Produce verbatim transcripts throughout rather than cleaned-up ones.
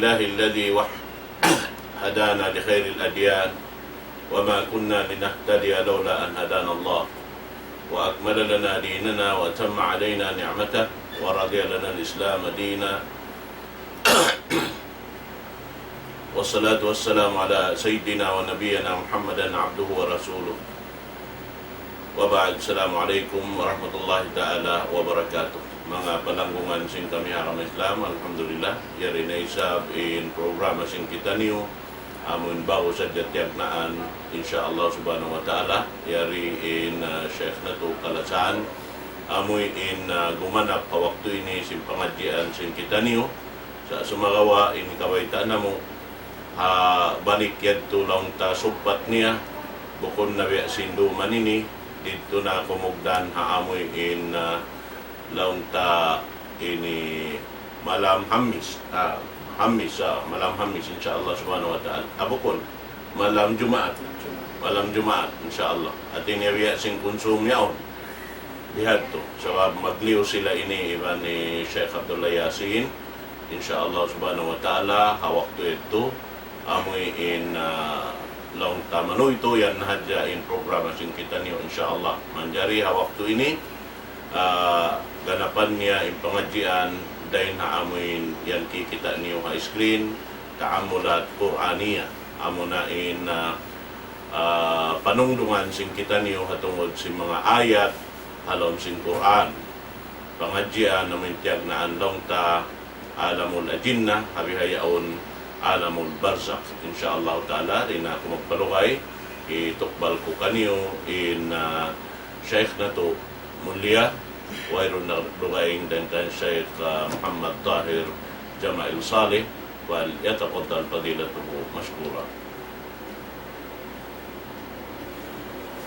لله الذي وح-، هدانا لخير الأديان وما كنا لنهتدي لولا أن هدانا الله وأكمل لنا ديننا وأتم علينا نعمته ورضي لنا الإسلام دينا. والصلاة والسلام على سيدنا ونبينا محمد عبده ورسوله. وبعد، السلام عليكم ورحمة الله تعالى وبركاته. Manga palanggungan sin kami ha agama Islam, alhamdulillah, yari na isab in programa sin kitaniyu, amu in ba'gu sadja tiyagnaan, insya Allah subhanahu wa ta'ala, yari in, ah, Sheikh natu' Kalasahan, amu in, ah, gumanap ha waktu ini sin pangadjian sin kitaniyu. Sa' sumagawa' in kabaytaan namu', ha balik yadtu laung ta sugpat niya, bukun na biya' sin duman ini, didtu na kumugdan ha amu in, ah, laung ta ini malam Hamis, ah, Hamis, ah, malam Hamis, insya Allah subhanahu wa ta'ala. Ah, bukun, malam Jumaat. Malam Jumaat, insya Allah. Hati niya biya' sin kunsum yaun. Bihadtu, sabab magliyu sila ini iban ni Sheikh Abdullah Yasin. Insya Allah subhanahu wa ta'ala, ha waktu yadtu, amu in, ah, laung ta manuytuy yan hadja in programa sin kitaniyu, insya Allah. Manjari ha waktu ini, ah, ganapan niya in pangadjian dayn ha amu in yan kikita' niyu ha screen, Ta'ammulat Qur'aniyah. Amu na in, ah, ah, panungdungan sin kitaniyu ha tungud sin manga ayat ha lawm sin Qur'an. Pangadjian amu in tiyagnaan laung ta Alamul Ajinnah, ha bihaun Alamul Barzakh. Insya Allah ta'ala, di' na aku magpalugay, hitukbal ku kaniyu in, ah, Sheikh natu' mulia, wayruun na dugaing dayn kan Sheikh, ah, Muhammad Tahir Jama'il Saleh, فليتفضل فضيلته مشكورا.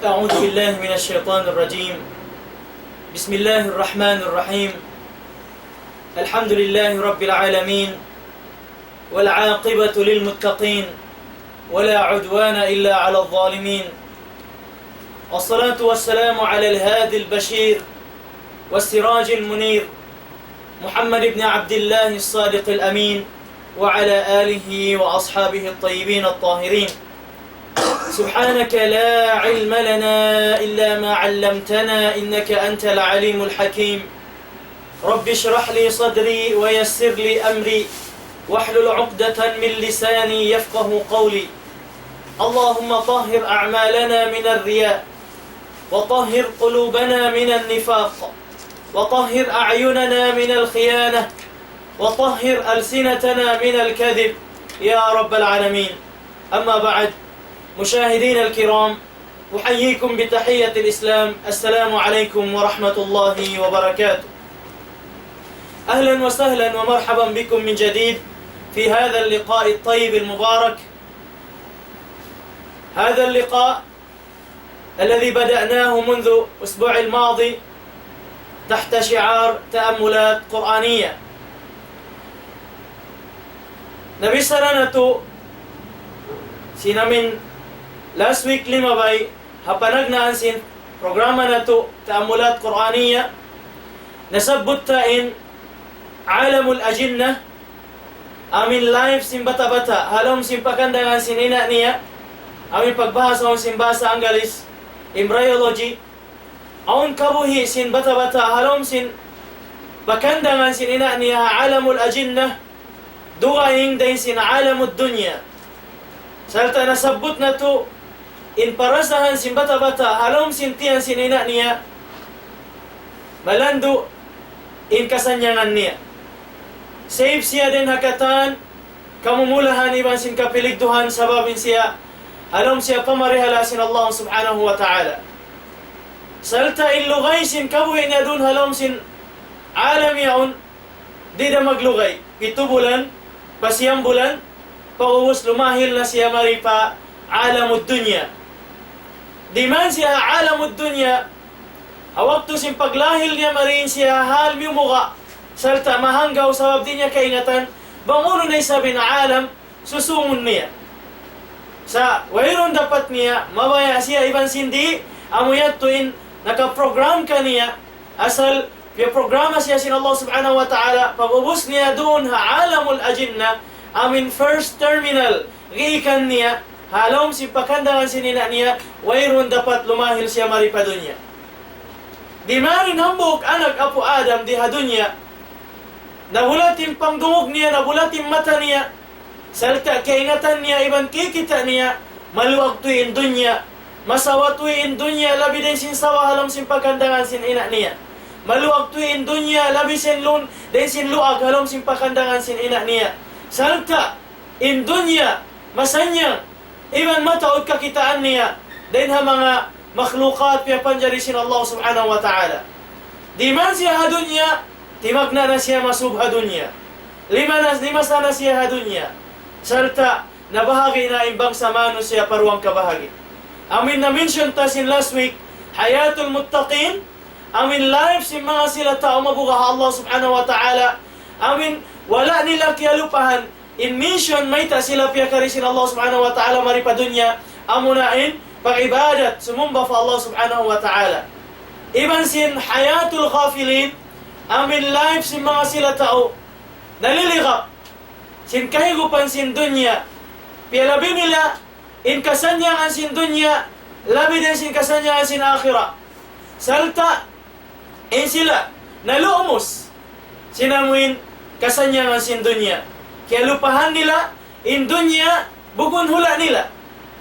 أعوذ بالله من الشيطان الرجيم. بسم الله الرحمن الرحيم. الحمد لله رب العالمين، والعاقبة للمتقين، ولا عدوان إلا على الظالمين. والصلاة والسلام على الهادي البشير والسراج المنير، محمد بن عبد الله الصادق الأمين، وعلى آله وأصحابه الطيبين الطاهرين. سبحانك لا علم لنا إلا ما علمتنا إنك أنت العليم الحكيم. رب اشرح لي صدري ويسر لي أمري واحلل عقدة من لساني يفقه قولي. اللهم طهر أعمالنا من الرياء، وطهر قلوبنا من النفاق، وطهر أعيننا من الخيانة، وطهر ألسنتنا من الكذب، يا رب العالمين. أما بعد، مشاهدينا الكرام، أحييكم بتحية الإسلام، السلام عليكم ورحمة الله وبركاته. أهلا وسهلا ومرحبا بكم من جديد في هذا اللقاء الطيب المبارك. هذا اللقاء الذي بدأناه منذ الأسبوع الماضي تحت شعار تأملات قرآنية. Nabichara natu' sin amin last week limabay, ha panagnaan sin programa natu' Ta'ammulat Qur'aniyya, nasabbut ta in Alamul Ajinnah, amin life sin bata'-bata', ha lawm sin pakandangan sin ina' niya, amin pagbahasa sin bahasa Anggalis, embryology, awn kabuhi' sin bata'-bata', ha lawm sin pakandangan sin ina' niya, ha Alamul Ajinnah, dugaing dayn sin Alamud Dunya. Sarta' nasabbut natu' in parasahan sin bata'-bata', ha lawm sin tiyan sin ina' niya, malandu' in kasannyangan niya. Safe siya dayn ha katan kamumulahan iban sin kapiligduhan sabab in siya, ha lawm siya pamarihala sin Allah Subhanahu wa Ta'ala. Sarta' in lugay sin kabuhi' niya duun ha lawm sin alam yaun, di' da maglugay. Pitu bulan, pa siyam bulan, pag'ubus lumahil na siya mari pa Alamud Dunya. Diman siya ha Alamud Dunya, ha waktu sin paglahil niya mari in siya hal miyumuga', sarta' mahanggaw sabab di' niya kaingatan, bang unu na isab in alam, susungun niya. Sa' wayruun dapat niya, mabaya' siya iban sin di', amu yadtu in nakaprogram kaniya, asal piyaprograma siya sin Allah Subhanahu wa Ta'ala, pag'ubus niya duun ha Alamul Ajinnah, amuin first terminal giikan niya, ha lawm sin pakandangan sin ina' niya, wayruun dapat lumahil siya mari pa dunya. Di' mayan hambuuk anak apu' Adam di ha dunya, nabulat in pangdungug niya, nabulat in mata niya, sarta' kaingatan niya, iban kikita' niya, maluag tuud in dunya, masawa tuud in dunya, labi dayn sin sawa ha lawm sin pakandangan sin ina' niya. Maluag tuud in dunya, labi sin lun, dayn sin luag ha lawm sin pakandangan sin ina' niya. Sarta' in dunya, masannyang, iban mataud kakitaan niya, dayn ha manga makhlukat piyapanjari sin Allah Subhanahu wa Ta'ala. Di' mayan siya ha dunya, timagna' na siya masub ha dunya. Lima na, limasa na siya ha dunya. Sarta' nabahagi' na in bangsa manusiya' pa duwang kabahagi'. Amuin na-mention ta sin last week, hayatul muttaqin, amuin life sin manga sila tau mabuga' ha Allah Subhanahu wa Ta'ala, amuin wala' nila kiyalupahan in mission mayta' sila piyakari sin Allah Subhanahu wa Ta'ala mari pa dunya, amuna in pag-ibadat, sumumba pa Allah Subhanahu wa Ta'ala. Iban sin hayatul ghafilin, amuin life sin manga sila tau naliligap sin kahigupan sin dunya, piyalabi nila in kasannyangan sin dunya, labi dayn sin kasannyangan sin akhirat. Sarta' in sila nalumus sin amuin kasannyangan sin dunya. Kiyalupahan nila in dunya bukun hula' nila.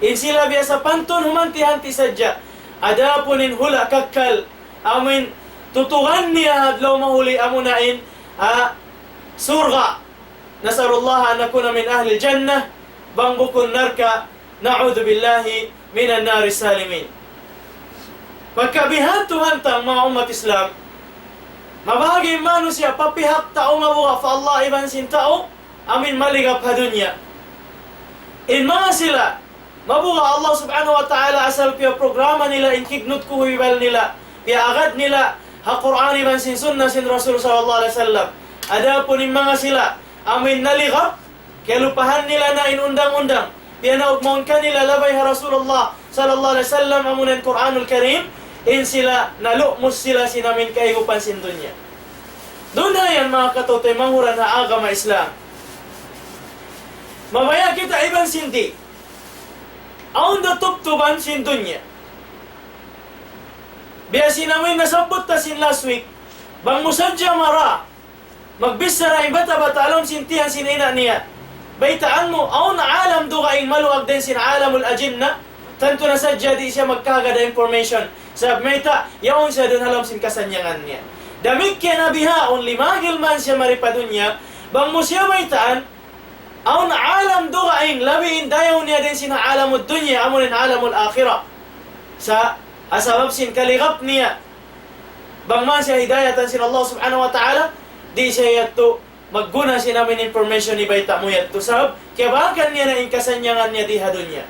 In sila biya' sapantun humanti-hanti sadja. Adapun in hula' kakkal, amuin tutugan niya ha adlaw mahuli, amuna in, ah, surga'. نسأل الله أن نكون من أهل الجنة, bang bukun narka', نعوذ بالله من النار سالمين. Pagka bihan tuud hantang manga ummat Islam, mabahagi' in manusiya' pa pihak tau mabuga' pa Allah iban sin tau amuin maligap ha dunya. In manga sila mabuga' Allah Subhanahu wa Ta'ala asal piyaprograma nila in kignut kuhibal nila, piyaagad nila ha Qur'an iban sin sunnah sin Rasul sallallahu alayhi wasallam. Adapun in manga sila amuin naligap, kiyalupahan nila na in undang-undang piyanaug mawn kanila labay ha Rasulullah sallallahu alayhi wasallam, amuna in Qur'anul Karim, in sila nalumus sila sin amuin kahigupan sin dunya. Duun ha yan, manga kataymanghuran ha agama Islam, mabaya' kita iban sin di', awn da tubtuban sin dunya. Biya' sin amuin nasabbut ta sin last week, bang mu sadja mara magbichara in bata'-bata' ha lawm sin tiyan sin ina' niya, baytaan mu, awn alam dugaing maluag dayn sin alamul ajinna, tantu na sadja di' siya magkahagad ha information. Sabab mayta', yaun siya duun ha lawm sin kasannyangan niya. Damikkiyan na bihaun, limahil man siya mari pa dunya, bang mu siya baytaan, awn alam dugaing, labi in dayaw niya dayn sin alamud dunya, amun in alamul akhirah. Sa', ha sabab sin kaligap niya, bang man siya hidayatan sin Allah Subhanahu wa Ta'ala, di' siya yadtu magguna sin amuin information hibayta' mu yadtu. Sabab, kiyabakan niya na in kasannyangan niya di ha dunya.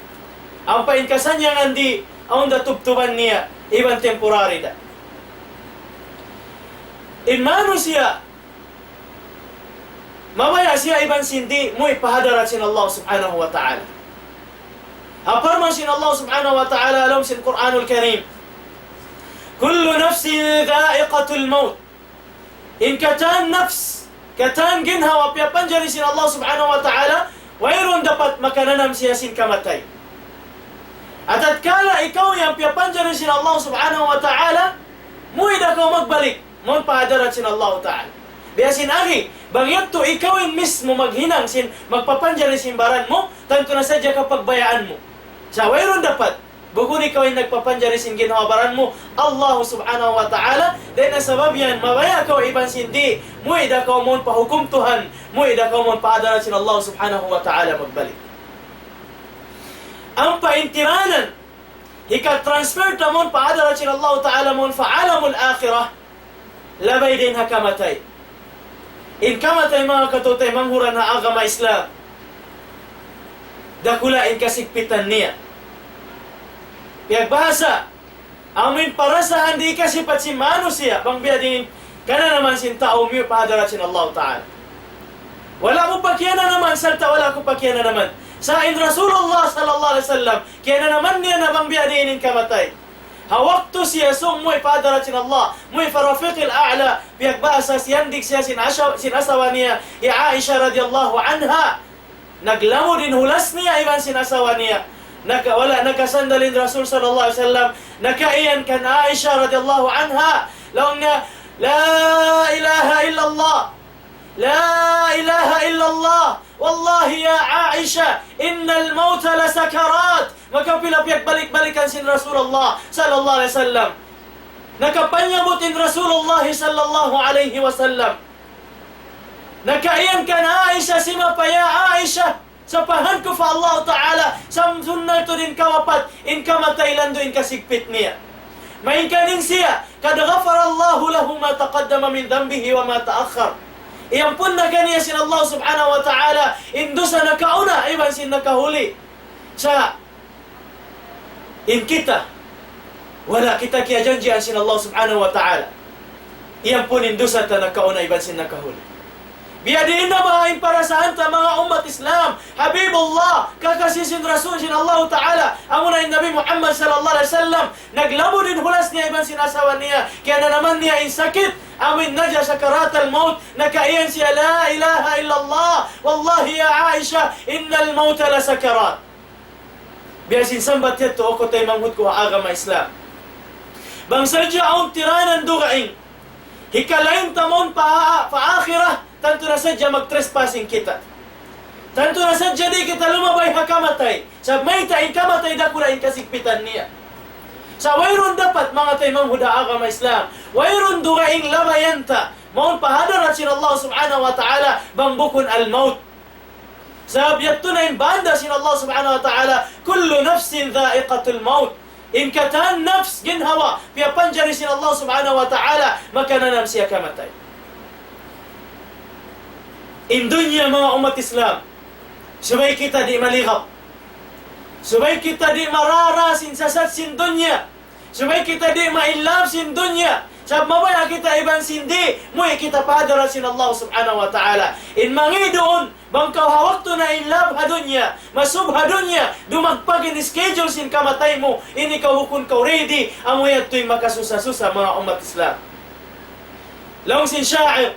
Ampa in kasannyangan di', awn da tubtuban niya, iban temporary da. In manusiya', mabaya' siya iban sin di', muwi' pa hadarat sin Allah Subhanahu wa Ta'ala. Ha parman sin Allah Subhanahu wa Ta'ala ha lawm sin Qur'anul Karim, كل نفس ذائقة الموت. In katan nafs, katan ginhawa piyapanjari sin Allah Subhanahu wa Ta'ala, wayruun dapat makananam siya sin kamatay. Atatkala ikaw yan piyapanjari sin Allah Subhanahu wa Ta'ala, muwi' da kaw magbalik mawn pa hadarat sin Allah Ta'ala. Biya' sin agi, bang yadtu ikaw in mismu maghinang sin magpapanjari sin baran mu, tantu na sadja kapagbayaan mu. Sa' wayruun dapat, bukun ikaw in nagpapanjari sin ginhawa-baran mu, Allah Subhanahu wa Ta'ala, dayn ha sabab yan, mabaya' kaw iban sin di', muwi' da kaw mawn pa hukum Tuhan, muwi' da kaw mawn pa hadarat sin Allah Subhanahu wa Ta'ala magbalik. Ampa in tiranan, hika-transfer ta mawn pa hadarat sin Allah Ta'ala mawn pa alamul akhirah, labay dayn ha kamatay. In kamatay, manga kataymanghuran ha agama Islam, dakula' in kasigpitan niya. Piyagbahasa, amuin parasahan di' kasipat sin manusiya', bang biya' diin kananaman sin tau muwi' pa hadarat sin Allah Ta'ala. Wala' mu pa kiyananaman, sarta' wala' ku pa kiyananaman. Sa' in Rasulullah sallallahu alayhi wasallam, kiyananaman niya na bang biya' diin in kamatay. Ha waktu siya sūng muwi' pa hadarat sin Allah, muwi' pa Rafiqil A'la, piyagbahasa siyandig siya sin asa-, sin asawa niya, hi Aisha radiyallahu anha. Naglamud in hulas niya iban sin asawa niya. Naka-, wala' nakasandal in Rasul sallallahu alayhi wasallam. Nakaiyan kan Aisha radiyallahu anha. Laung niya, لا إله إلا الله. لا إله إلا الله. والله يا عائشة إن الموت لسكرات. Makapila piyagbalik-balikan sin Rasulullah sallallahu alayhi wasallam. Nakapanyabut in Rasulullah sallallahu alayhi wasallam. Nakaiyan kan Aisha, simapay, ya Aisha, sapahan ku pa Allah Ta'ala, samsunnal tuud in kawapat, in kamatay landu' in kasigpit niya. Malayngkan in siya, قد غفر الله له ما تقدم من ذنبه وما تأخر. Iyampun na kaniya sin Allah Subhanahu wa Ta'ala in dusa nakauna iban sin nakahuli. Sa' in kita, wala' kita kiyajanjian sin Allah Subhanahu wa Ta'ala iyampun in dusa ta nakauna iban sin nakahuli. Biyadiin na ba in parasahan ta, manga ummat Islam? Habibullah, kakasi sin Rasul sin Allah Ta'ala, amuna in Nabi Muhammad sallallahu alayhi wasallam, naglamud in hulas niya iban sin asawa niya, kiyananaman niya in sakit, amu in naja sakaratul maut, nakaiyan siya, لا إله إلا الله. والله يا عائشة إن الموت لسكرات. Biya' sin sambat yadtu, o kaw taymanghud ku ha agama Islam. Bang sadja awn tiranan dugaing hikalain ta mawn pa, pa akhirat, tantu na sadja mag-trespassing kita. Tantu na sadja di' kita lumabay ha kamatay. Sa' mayta', in kamatay dakula' in kasigpitan niya. Sa' wayruun dapat, manga taymanghud ha agama Islam, wayruun dugaing labayan ta mawn pa hadarat sin Allah Subhanahu wa Ta'ala bang bukun al-maut. Sabab yadtu na in banda sin Allah Subhanahu wa Ta'ala, كل نفس ذائقة الموت. In katan nafs, ginhawa, piyapanjari sin Allah Subhanahu wa Ta'ala, makananam siya kamatay. In dunya, manga ummat Islam, subay kita di' maligap. Subay kita di' marara sin sasat sin dunya. Subay kita di' ma-in love sin dunya. Sabab mabaya' kita iban sin di', muwi' kita pa hadarat sin Allah Subhanahu wa Ta'ala. In mangi' duun, bang kaw ha waktu na in love ha dunya, masub ha dunya, dumagpak in schedule sin kamatay mu, ini kaw bukun kaw ready, amu yadtu in makasusa-susa, manga ummat Islam. Laung sin sha'ir,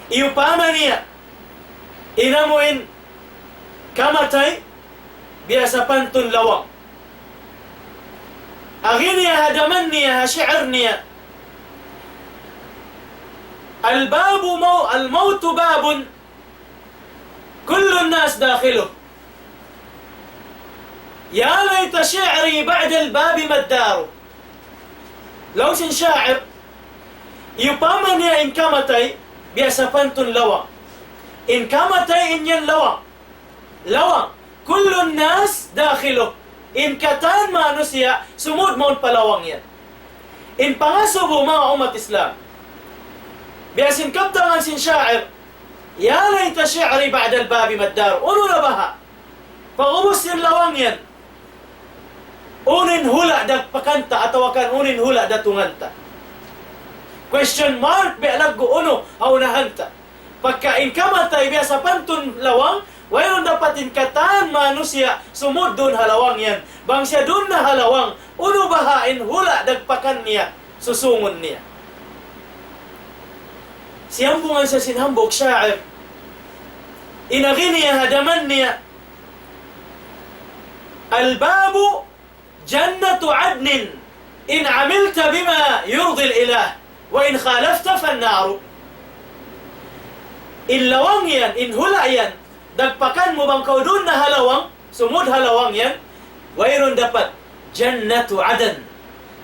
iyupama niya, in amu in kamatay, biya' sapantun lawang. Agi niya ha daman niya, ha shi'r niya, الباب مو-، الموت باب كل الناس داخله. يا ليت شعري بعد الباب ما الدار. Laung sin sha'ir, iyupama niya in kamatay, biya' sapantun lawang. In kamatay in yan lawang. Lawang. كل الناس داخله. In katan manusiya', sumud mawn pa lawang yan. In pangasubu, manga ummat Islam. Biya' sin kabtangan sin sha'ir, يا ليت شعري بعد الباب ما الدار. Unu na baha'? Pag'ubus sin lawang yan, unu in hula' dagpakan ta atawa kan unu in hula' datungan ta? Question mark, biya' laggu' unu ha unahan ta. Pagka in kamatay biya' sapantun lawang, wayruun dapat in katan manusiya' sumud duun ha lawang yan. Bang siya duun na ha lawang, unu baha' in hula' dagpakan niya, susungun niya? Siyambungan sa sin hambuuk sha'ir. In agi niya ha daman niya, الباب جنة عدن إن عملت بما يرضي الإله وإن خالفت فالنار. In lawang yan, in hula' yan, dagpakan mu bang kaw duun na ha lawang, sumud ha lawang yan, wayruun dapat, جنة عدن.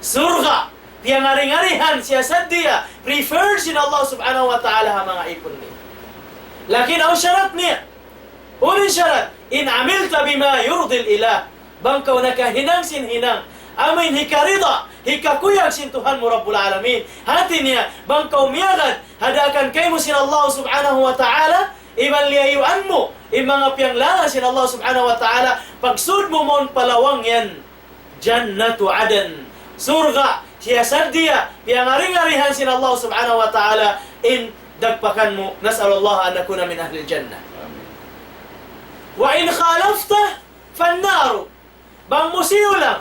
Surga', piyangari-ngarihan, siyasaddiya, preferred sin Allah Subhanahu wa Ta'ala ha manga ipun niya. Lakin awn sharat niya. Unu in sharat? إن عملت بما يرضي الإله. Bang kaw nakahinang sin hinang amu in hikarida, hikakuyag sin Tuhan mu Rabbul Alamin. Hati niya, bang kaw miyagad ha daakan kaymu sin Allah Subhanahu wa Ta'ala, iban liyayuan mu in manga piyanglangan sin Allah Subhanahu wa Ta'ala, pagsud mu mawn pa lawang yan, جنة عدن, surga', siyasaddiya, piyangari-ngarihan sin Allah Subhanahu wa Ta'ala, in dagpakan mu, نسأل الله أن نكون من أهل الجنة. وإن خالفت فالنار. Bang mu siyulang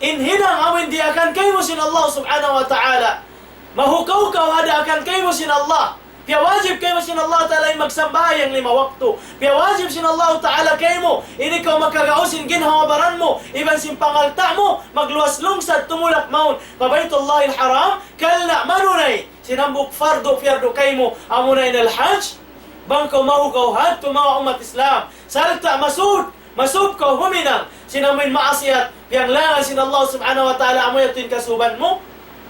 in hinang amu in diyaakan kaymu sin Allah Subhanahu wa Ta'ala, mahukaw kaw ha daakan kaymu sin Allah, Piyawajib kaymu sin Allah Ta'ala in magsambahayang lima waktu. Piyawajib sin Allah Ta'ala kaymu, in ikaw makagaus sin ginhawa-baran mu, iban sin pangalta' mu, magluwas lungsad tumulak mawn pa Baytullahil Haram, kalla manunay sin hambuuk fardu, piyardu kaymu, amuna in al-hajj. Bang kaw mahugaw hadtu, manga ummat Islam, sarta' masud, masub kaw huminang sin amuin maasiyat, piyanglangan sin Allah Subhanahu wa Ta'ala, amu yadtu in kasuban mu.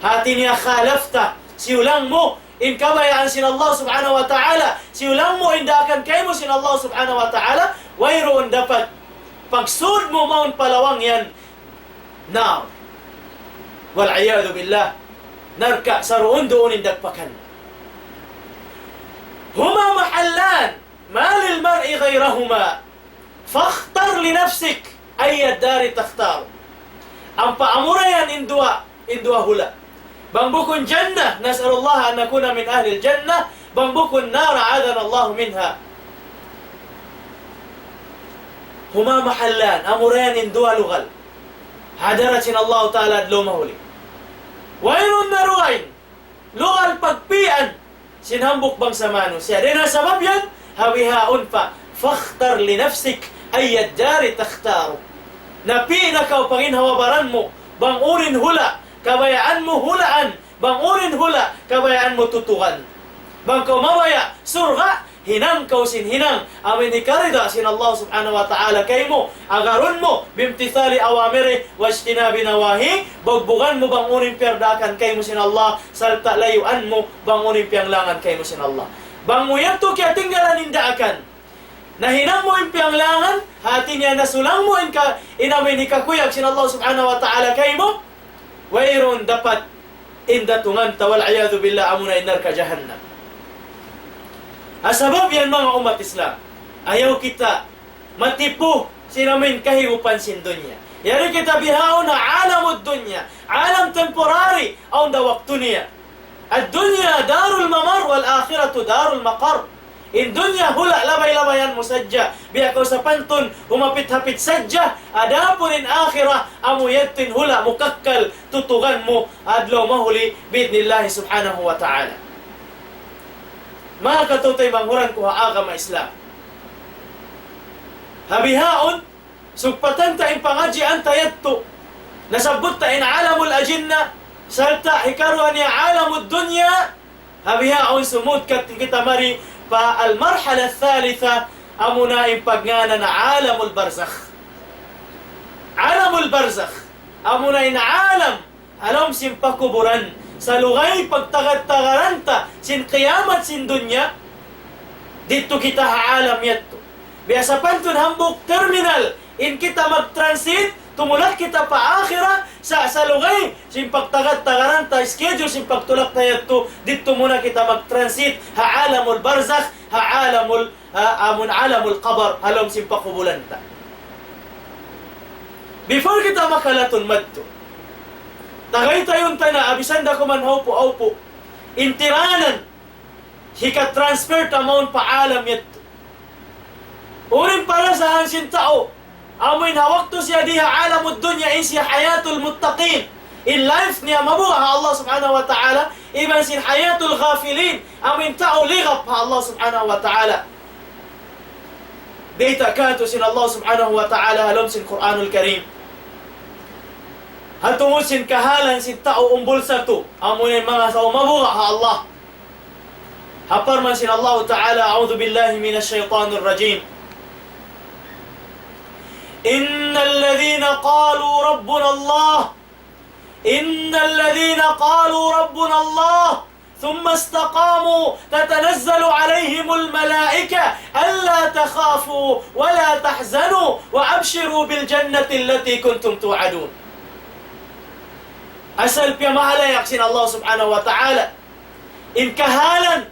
Hati niya khalafta, siyulang mu in kabayaan sin Allah Subhanahu wa Ta'ala, siyulang mu in daakan kaymu sin Allah Subhanahu wa Ta'ala, wayruun dapat pagsud mu mawn pa lawang yan. Nar. والعياذ بالله. Narka' saruun-duun in dagpakan. هما محلان ما للمرء غيرهما فاختر لنفسك أي الدار تختار. Ampa amura yan in duwa, in duwa hula'. Bang bukun jannah, نسأل الله أن نكون من أهل الجنة, bang bukun nar, أعاذنا الله منها. هما محلان, amura yan in duwa lugal. Ha hadarat sin Allah Ta'ala adlaw mahuli. Wayruun na dugaing lugal pagpian sin hambuuk bangsa manusiya'. Dayn ha sabab yan, ha bihaun pa, فاختر لنفسك أي الدار تختار. Na pī' na kaw pa ginhawa-baran mu, bang unu in hula' kabayaan mu hulaan, bang unu in hula' kabayaan mu tutugan. Bang kaw mabaya' surga', hinang kaw sin hinang amuin hikarida sin Allah Subhanahu wa Ta'ala kaymu, agarun mu, بامتثال أوامره واجتناب نواهيه, bugbugan mu bang unu in piyardaakan kaymu sin Allah, sarta' layuan mu bang unu in piyanglangan kaymu sin Allah. Bang mu yadtu kiyatinggalan in daakan, nahinang mu in piyanglangan, hati niya nasulang mu in ka, in amuin hikakuyag sin Allah Subhanahu wa Ta'ala kaymu, wayruun dapat in datungan ta, والعياذ بالله, amuna in narka' jahannam. Ha sabab yan, manga ummat Islam, ayaw kita matipu sin amuin kahigupan sin dunya. Yari kita bihaun ha alamud dunya, alam temporary, awn da waktu niya. الدنيا دار الممر والآخرة دار المقر. In dunya hula' labay-labayan mu sadja. Biya' kaw sapantun, humapit-hapit sadja. Adapun in akhirat, amu yadtu in hula' mukakkal, tutugan mu adlaw mahuli, بإذن الله سبحانه وتعالى. Manga kataymanghuran ku ha agama Islam. Ha bihaun, sugpatan ta in pangadjian ta yadtu. Nasabbut ta in alamul ajinna, sarta' hikaruwa niya alamud dunya, ha bihaun sumud kat-, kita mari pa المرحلة الثالثة, amuna in pagngānan alamul barzakh. Alamul barzakh, amuna in alam ha lawm sin pakuburan, salugay pagtagad-tagaran ta sin kiyamat sin dunya, didtu kita ha alam yadtu. Biya' sapantun hambuuk terminal, in kita mag-transit, tumulak kita pa akhirat, sa' salugay sin pagtagad-tagaran ta, schedule sin pagtulak ta yadtu, didtu muna kita mag-transit ha alamul barzakh, ha alamul, ha amun alamul qabr, ha lawm sin pakubulan ta. Before kita makalatun madtu, tagay tayun ta na, abisan da kuman hawpu'-hawpu', in tiranan, hika-transfer ta mawn pa alam yadtu. Unu in parasahan sin tau, amuin ha waktu siya di ha alamud dunya, in siya hayatul muttaqin, in life niya mabuga' ha Allah Subhanahu wa Ta'ala, iban sin hayatul ghafilin, amuin tau ligap ha Allah Subhanahu wa Ta'ala. Bayta' katu' sin Allah Subhanahu wa Ta'ala ha lawm sin Qur'anul Karim. Ha tungud sin kahalan sin tau umbul satu, amuin manga tau mabuga' ha Allah. Ha parman sin Allah Ta'ala, أعوذ بالله من الشيطان الرجيم. إن الذين قالوا ربنا الله، إن الذين قالوا ربنا الله ثم استقاموا تتنزل عليهم الملائكة ألا تخافوا ولا تحزنوا وأبشروا بالجنة التي كنتم توعدون. Asal piyamahalayak sin Allah Subhanahu wa Ta'ala in kahalan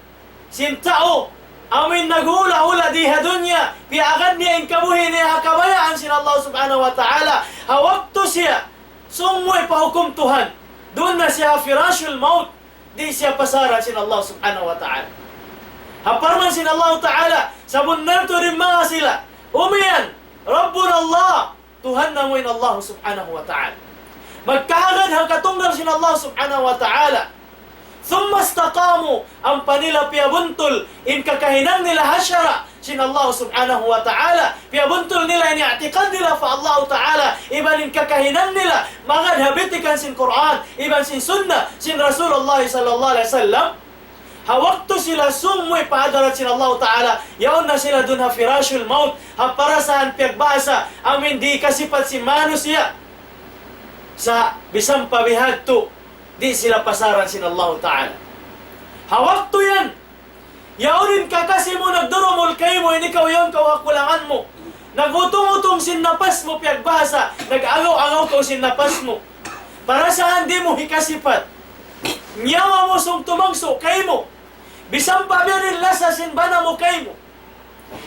sin tau amuin naghula'-hula' di ha dunya, piyaagad niya in kabuhi' niya ha kabayaan sin Allah Subhanahu wa Ta'ala. Ha waktu siya sumuwi pa hukum Tuhan, duun na siya ha firashul maut, di' siya pasaran sin Allah Subhanahu wa Ta'ala. Ha parman sin Allah Ta'ala, sabunnal tuud in manga sila umiyan, ربنا الله, Tuhan namu' in Allah Subhanahu wa Ta'ala. Magkahagad ha katunggal sin Allah Subhanahu wa Ta'ala. ثم استقاموا, ampa nila piyabuntul in kakahinang nila ha sara' sin Allah subhanahu wa ta'ala, piyabuntul nila in i'tiqad nila pa Allah ta'ala, iban in kakahinang nila magad ha bitikan sin Qur'an, iban sin sunnah sin Rasulullah sallallahu alayhi wasallam. Ha waktu sila sumuy pa hadarat sin Allah ta'ala, yaun na sila duun ha firashul maut, ha parasahan piyagbahasa, amuin di' kasipat sin manusiya'. Sa' bisan pa bihadtu, di' sila pasaran sin Allah ta'ala. Ha waktu yan, yaun in kakasi mu nagdurumul kaymu, in ikaw yaun kaw ha kulangan mu. Nag-utung-utung sin napas mu piyagbahasa, nag-agaw-agaw kaw sin napas mu. Parasahan di' mu hikasipat. Nyawa mu sung tumagsu' kaymu. Bisan pa biya' diin lasa sin bana mu kaymu.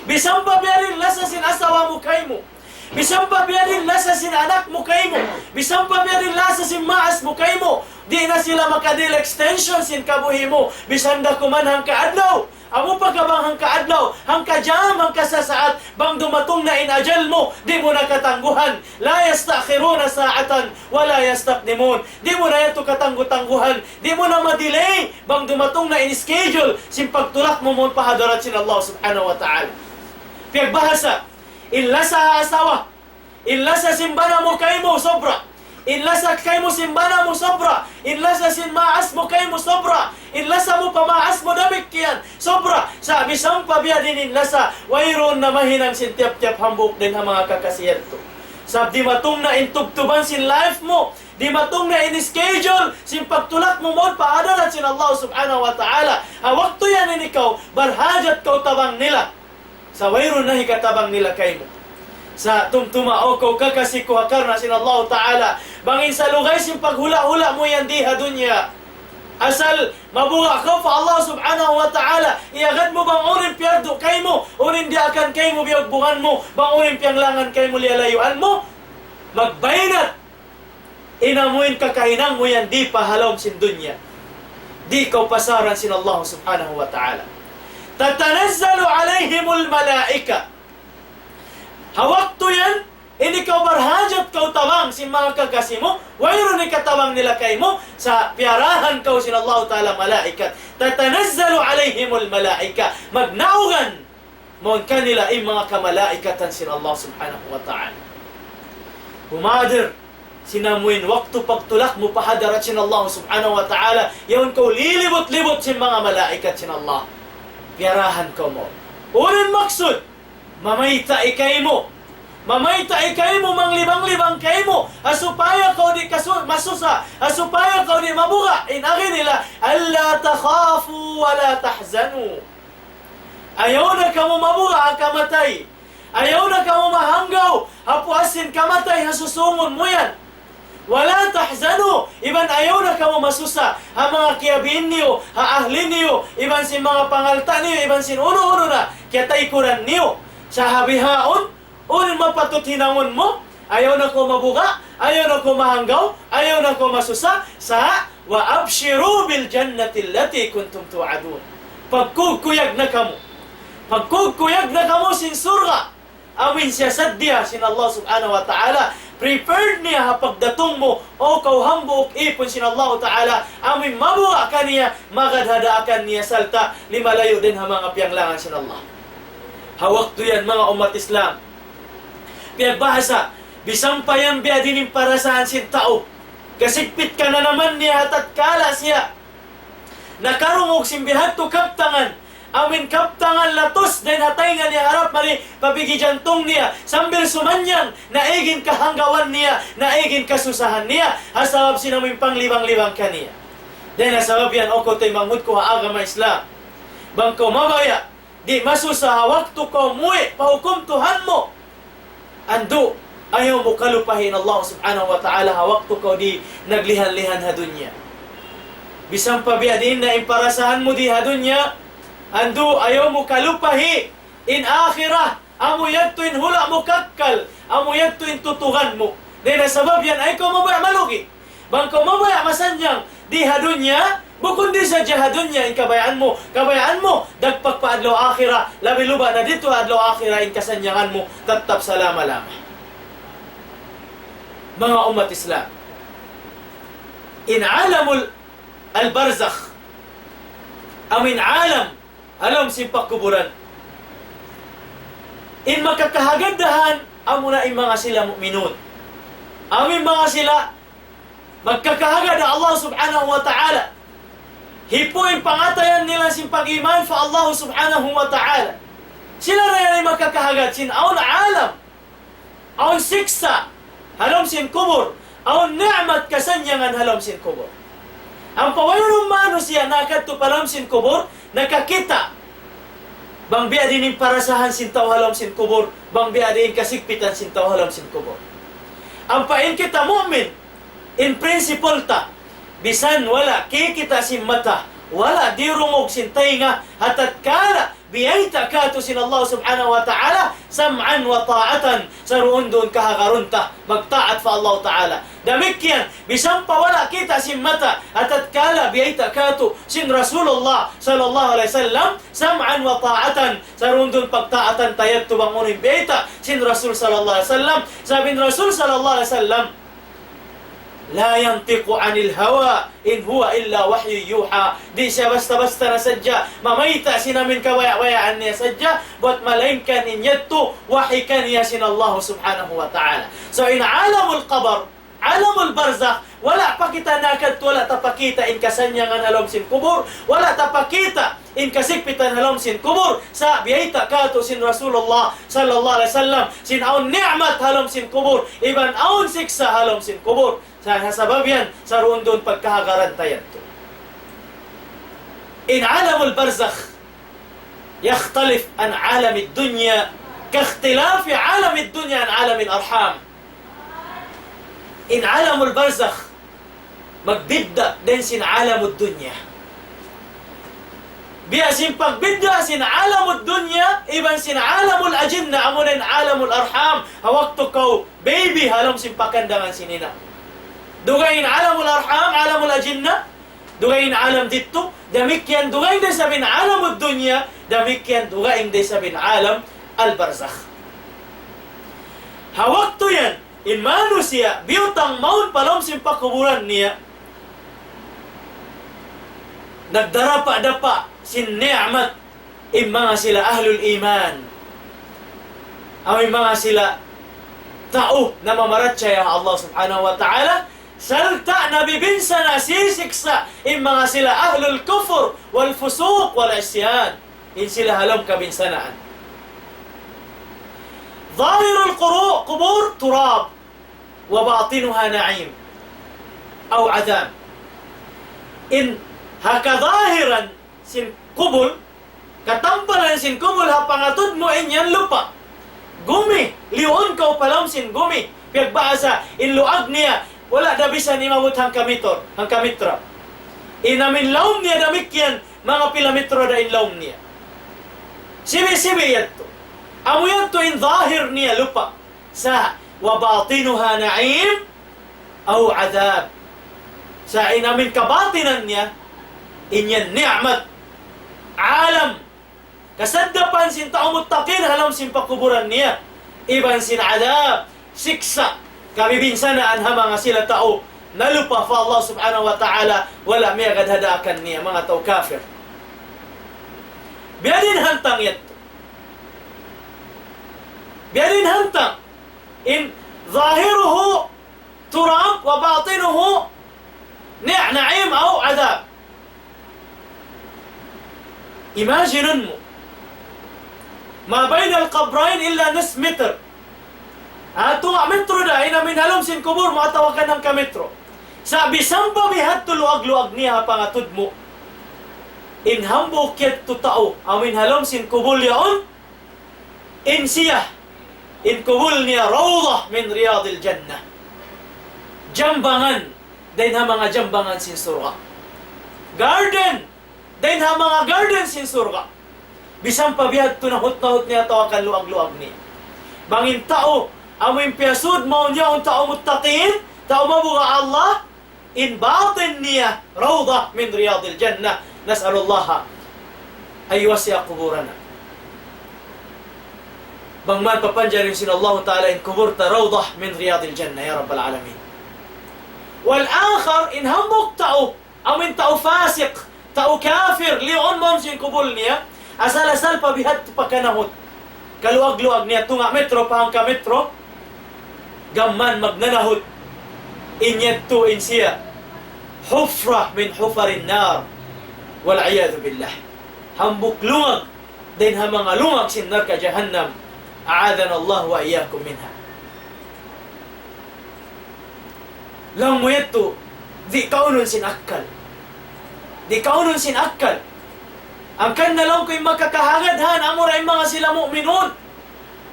Bisan pa biya' diin lasa sin asawa mu kaymu. Bisan pa biya' diin lasa sin anak mu kaymu. Bisan pa biya' diin lasa sin maas mu kaymu. Di' na sila makadihil extension sin kabuhi' mu. Bisan da kuman hangka adlaw. Amu pa ka bang hangka adlaw, hangka jam, hangka sasaat, bang dumatung na in ajal mu, di' mu na katangguhan. لا يستأخرون ساعة ولا يستقدمون. Di' mu na yadtu katanggu-tangguhan. Di' mu na ma-delay. Bang dumatung na in schedule sin pagtulak mu mawn pa hadarat sin Allah subhanahu wa ta'ala. Piyagbahasa, in lasa ha asawa, in lasa sin bana mu kaymu sobra, in lasa kaymu sin bana mu sobra, in lasa sin maas mu kaymu sobra, in lasa mu pa maas mu damikkiyan sobra. Sa' bisan pa biya' diin in lasa, wayruun na mahinang sin tiyap-tiyap hambuuk dayn ha manga kakasi yadtu. Sa' dimatung na in tubtuban sin life mu, dimatung na in schedule sin pagtulak mu mawn pa hadarat sin Allah subhanahu wa ta'ala. Ha waktu yan in ikaw, barhajat kaw tabang nila. Sa' wayruun na hikatabang nila kaymu. Sa' tumtuma, O kaw kakasi ku ha karna' sin Allah ta'ala, bang in salugay sin paghula'-hula' mu yan di ha dunya, asal mabuga' kaw pa Allah subhanahu wa ta'ala, iyagad mu bang unu in piyardu kaymu, unu in diyaakan kaymu, biyugbungan mu, bang unu in piyanglangan kaymu, liyalayuan mu, magbaynat in amuin kakahinang mu yan di pa ha lawm sin dunya. Di' kaw pasaran sin Allah subhanahu wa ta'ala. تتنزل عليهم الملائكة. Ha waktu yan, in ikaw barhajat kaw tabang sin manga kakasi mu, wayruun hikatabang nila kaymu, sa' piyarahan kaw sin Allah ta'ala malaikat. تتنزل عليهم الملائكة. Magnaugan mawn kanila in manga kamalaikatan sin Allah subhanahu wa ta'ala. Humadir, sin amuin waktu pagtulak mu pa hadarat sin Allah subhanahu wa ta'ala, yaun kaw lilibut-libut sin manga malaikat sin Allah. Piyarahan kaw mawn. Unu in maksud? Mamayta' kaymu. Mamayta' kaymu, manglibang-libang kaymu. Ha supaya kaw di' kasu-, masusa. Ha supaya kaw di' mabuga'. In agi nila, ألا تخافوا ولا تحزنوا. Ayaw na kamu mabuga' ha kamatay. Ayaw na kamu mahanggaw ha puas sin kamatay ha susūngun mu yan. ولا تحزنوا, iban ayaw na kamu masusa ha manga kiyabiin niyu, ha ahli niyu, iban sin manga pangalta' niyu, iban sin unu-unu na kiyataykuran niyu. Sa' ha bihaun, unu in mapatut hinangun mu? Ayaw na kaw mabuga', ayaw na kaw mahanggaw, ayaw na kaw masusa, sa' وأبشروا بالجنة التي كنتم توعدون. Pagkukuyag na kamu. Pagkukuyag na kamu sin surga'. Amuin siyasaddiya sin Allah subhanahu wa ta'ala. Prepared niya ha pagdatung mu, O kaw hambuuk īpun sin Allah ta'ala. Amuin mabuga' kaniya, magad ha daakan niya sarta' limalayu' dayn ha manga piyanglangan sin Allah. Ha waktu yan, manga ummat Islam, piyagbahasa, bisan pa yan biya' diin in parasahan sin tau. Kasigpit kananaman niya ha tatkala siya nakarungug sin bihadtu kabtangan, amuin kabtangan latus dayn ha taynga niya harap mari pa pī jantung niya, sambil sumanyang, naig in kahanggawan niya, naig in kasusahan niya, ha sabab sin amuin panglibang-libang kaniya. Dayn ha sabab yan, O kaw taymanghud ku ha agama Islam, bang kaw mabaya' di' masusa ha waktu kaw muwi' pa hukum Tuhan mu, andu', ayaw mu kalupahi in Allah subhanahu wa ta'ala ha waktu kaw di' naglihan-lihan ha dunya. Bisan pa biya' diin na in parasahan mu di ha dunya, andu', ayaw mu kalupahi in akhirat, amu yadtu in hula' mu kakkal, amu yadtu in tutugan mu. Dayn ha sabab yan, ayaw kaw mabaya' malugi. Bang kaw mabaya' masanyang di ha dunya, bukun di sadja ha dunya in kabayaan mu. Kabayaan mu, dagpak pa adlaw akhirat, labi luba na didtu adlaw akhirat in kasanyangan mu, tattap salama-lama. Manga ummat Islam, in alamul, al-barzakh, amuin alam ha lawm sin pakuburan. In makakahagad dahan, amuna in manga sila mu'minun. Amuin manga sila magkakahagad ha Allah subhanahu wa ta'ala. Hipu' in pangatayan nila sin pag-iman pa Allah subhanahu wa ta'ala. Sila ra yan in makakahagad sin awn alam, awn siksa' ha lawm sin kubul, awn ni'mat kasannyangan ha lawm sin kubul. Ampa wayruun manusiya' nakadtu pa lawm sin kubul, nakakita' bang biya' diin in parasahan sin tau ha lawm sin kubul, bang biya' diin in kasigpitan sin tau ha lawm sin kubul. Ampa in kita mu'min, in principle ta, misan wala' kikita' sin mata, wala' dirungug sin taynga, ha tatkala biyayta' katu' sin Allah subhanahu wa ta'ala, سمعا وطاعة, saruun-duun kahagarun ta magtaat pa Allah ta'ala. Damikkiyan, misan pa wala' kita' sin mata, ha tatkala biyayta' katu' sin Rasulullah sallallahu alayhi wasallam, سمعا وطاعة, saruun-duun pagtaatan ta yadtu bang unu in biyayta' sin Rasul sallallahu alayhi wasallam. Sabab in Rasul sallallahu alayhi wasallam, لا ينطق عن الهوى إن هو إلا وحي يوحى. Di' siya basta-basta na sadja mamayta' sin amuin kabaya'-bayaan niya sadja, bat malaingkan in yadtu wahi kaniya sin Allah subhanahu wa ta'ala. So, in alamul qabr, alamul barzakh, wala' pa kita nakadtu, wala' ta pa kita' in kasannyangan ha lawm sin kubul, wala' ta pa kita' in kasigpitan ha lawm sin kubul, sa' biyayta' katu' sin Rasulullah sallallahu alayhi wasallam, sin awn ni'mat ha lawm sin kubul, iban awn siksa' ha lawm sin kubul. Sa' ha sabab yan, saruun-duun pagkahagaran ta yadtu. In alamul barzakh, يختلف عن عالم الدنيا كاختلاف عالم الدنيا عن عالم الأرحام. In alamul barzakh, magbidda' dayn sin alamud dunya. Biya' sin pagbidda' sin alamud dunya, iban sin alamul ajinna, amuna in alamul arham, ha waktu kaw baby, ha lawm sin pakandangan sin ina'. Dugaing in alamul arham, alamul ajinna, dugaing in alam didtu, damikkiyan dugaing da isab in alamud dunya, damikkiyan dugaing da isab in alam al-barzakh. Ha waktu yan, in manusiya' biyutang mawn pa lawm sin pakuburan niya, nagdarapa-dapa sin ni'mat in manga sila ahlul iman. Amu in manga sila tau namamarachaya ha Allah subhanahu wa ta'ala, sarta' nabibinsana' sin siksa' in manga sila ahlul kufur wal fusuq wal isyan. In sila ha lawm kabinsanaan. ظاهر القبور تراب وباطنها نعيم أو عذاب. In ha kazahiran sin kubul, katampalan sin kubul ha pangatud mu in yan lupa'. Gumi, liyuun kaw pa lawm sin gumi. Piyagbahasa, in luag niya, wala' da bisan imabut hangka mitro, hangka mitra. In amuin lawm niya damikkiyan, manga pila mitro da in lawm niya. Sibi'-sibi' yadtu. Amu yadtu in zahir niya lupa'. Sa' وباطنها نعيم أو عذاب. Sa' in amuin kabatinan niya, in yan ni'mat, alam, kasaddapan sin tau muttaqin ha lawm sin pakuburan niya. Iban sin adab, siksa', kabibinsanaan ha manga sila tau nalupa pa Allah subhanahu wa ta'ala, wala' miyagad ha daakan niya, manga tau kafir. Biya' diin hantang yadtu. Biya' diin hantang. In zahiruhu turab wa batinuhu ni-, na'im aw adab. Imagine mu. ما بين القبرين إلا نصف متر. Ah, tunga' mitro da, in amuin ha lawm sin kubul mu atawa kan hangka mitro. Sa' bisan pa bihadtu luag-luag niya ha pangatud mu. In hambuuk yadtu tau, amuin ha lawm sin kubul yaun, in siya, in kubul niya rawdah min riyadil jannah. Jambangan, dayn ha manga jambangan sin surga'. Garden, dayn ha manga garden sin surga'. Bisan pa bihadtu nahut-nahut niya atawa kan luag-luag niya. Bang in tau, amu in piyasud mawn yaun tau muttaqin, tau mabuga' Allah, in batin niya rawdah min riyadil jannah. نسأل الله أن يوسع قبورنا. Bang man papanjari sin Allah Ta'ala in kubul ta rawdah min riyadil jannah, ya Rabbal Alamin. والآخر, in hambuuk tau, amu in tau fasiq, Tau kafir, liun mawn sin kubul niya, asal-asal pa bihadtu pa kanahut. Kaluag-luag niya tunga' metro pa hangka metro, gam mayan magnanahut. In yadtu in siya, حفرة من حفر النار. والعياذ بالله. Hambuuk lungag dayn ha manga lungag sin narka' jahannam. أعاذنا الله وإياكم منها. Laung mu yadtu, di' kaunun sin akkal. Di' kaunun sin akkal. Hangkan na laung ku in makakahagad han, amura in manga sila mu'minun.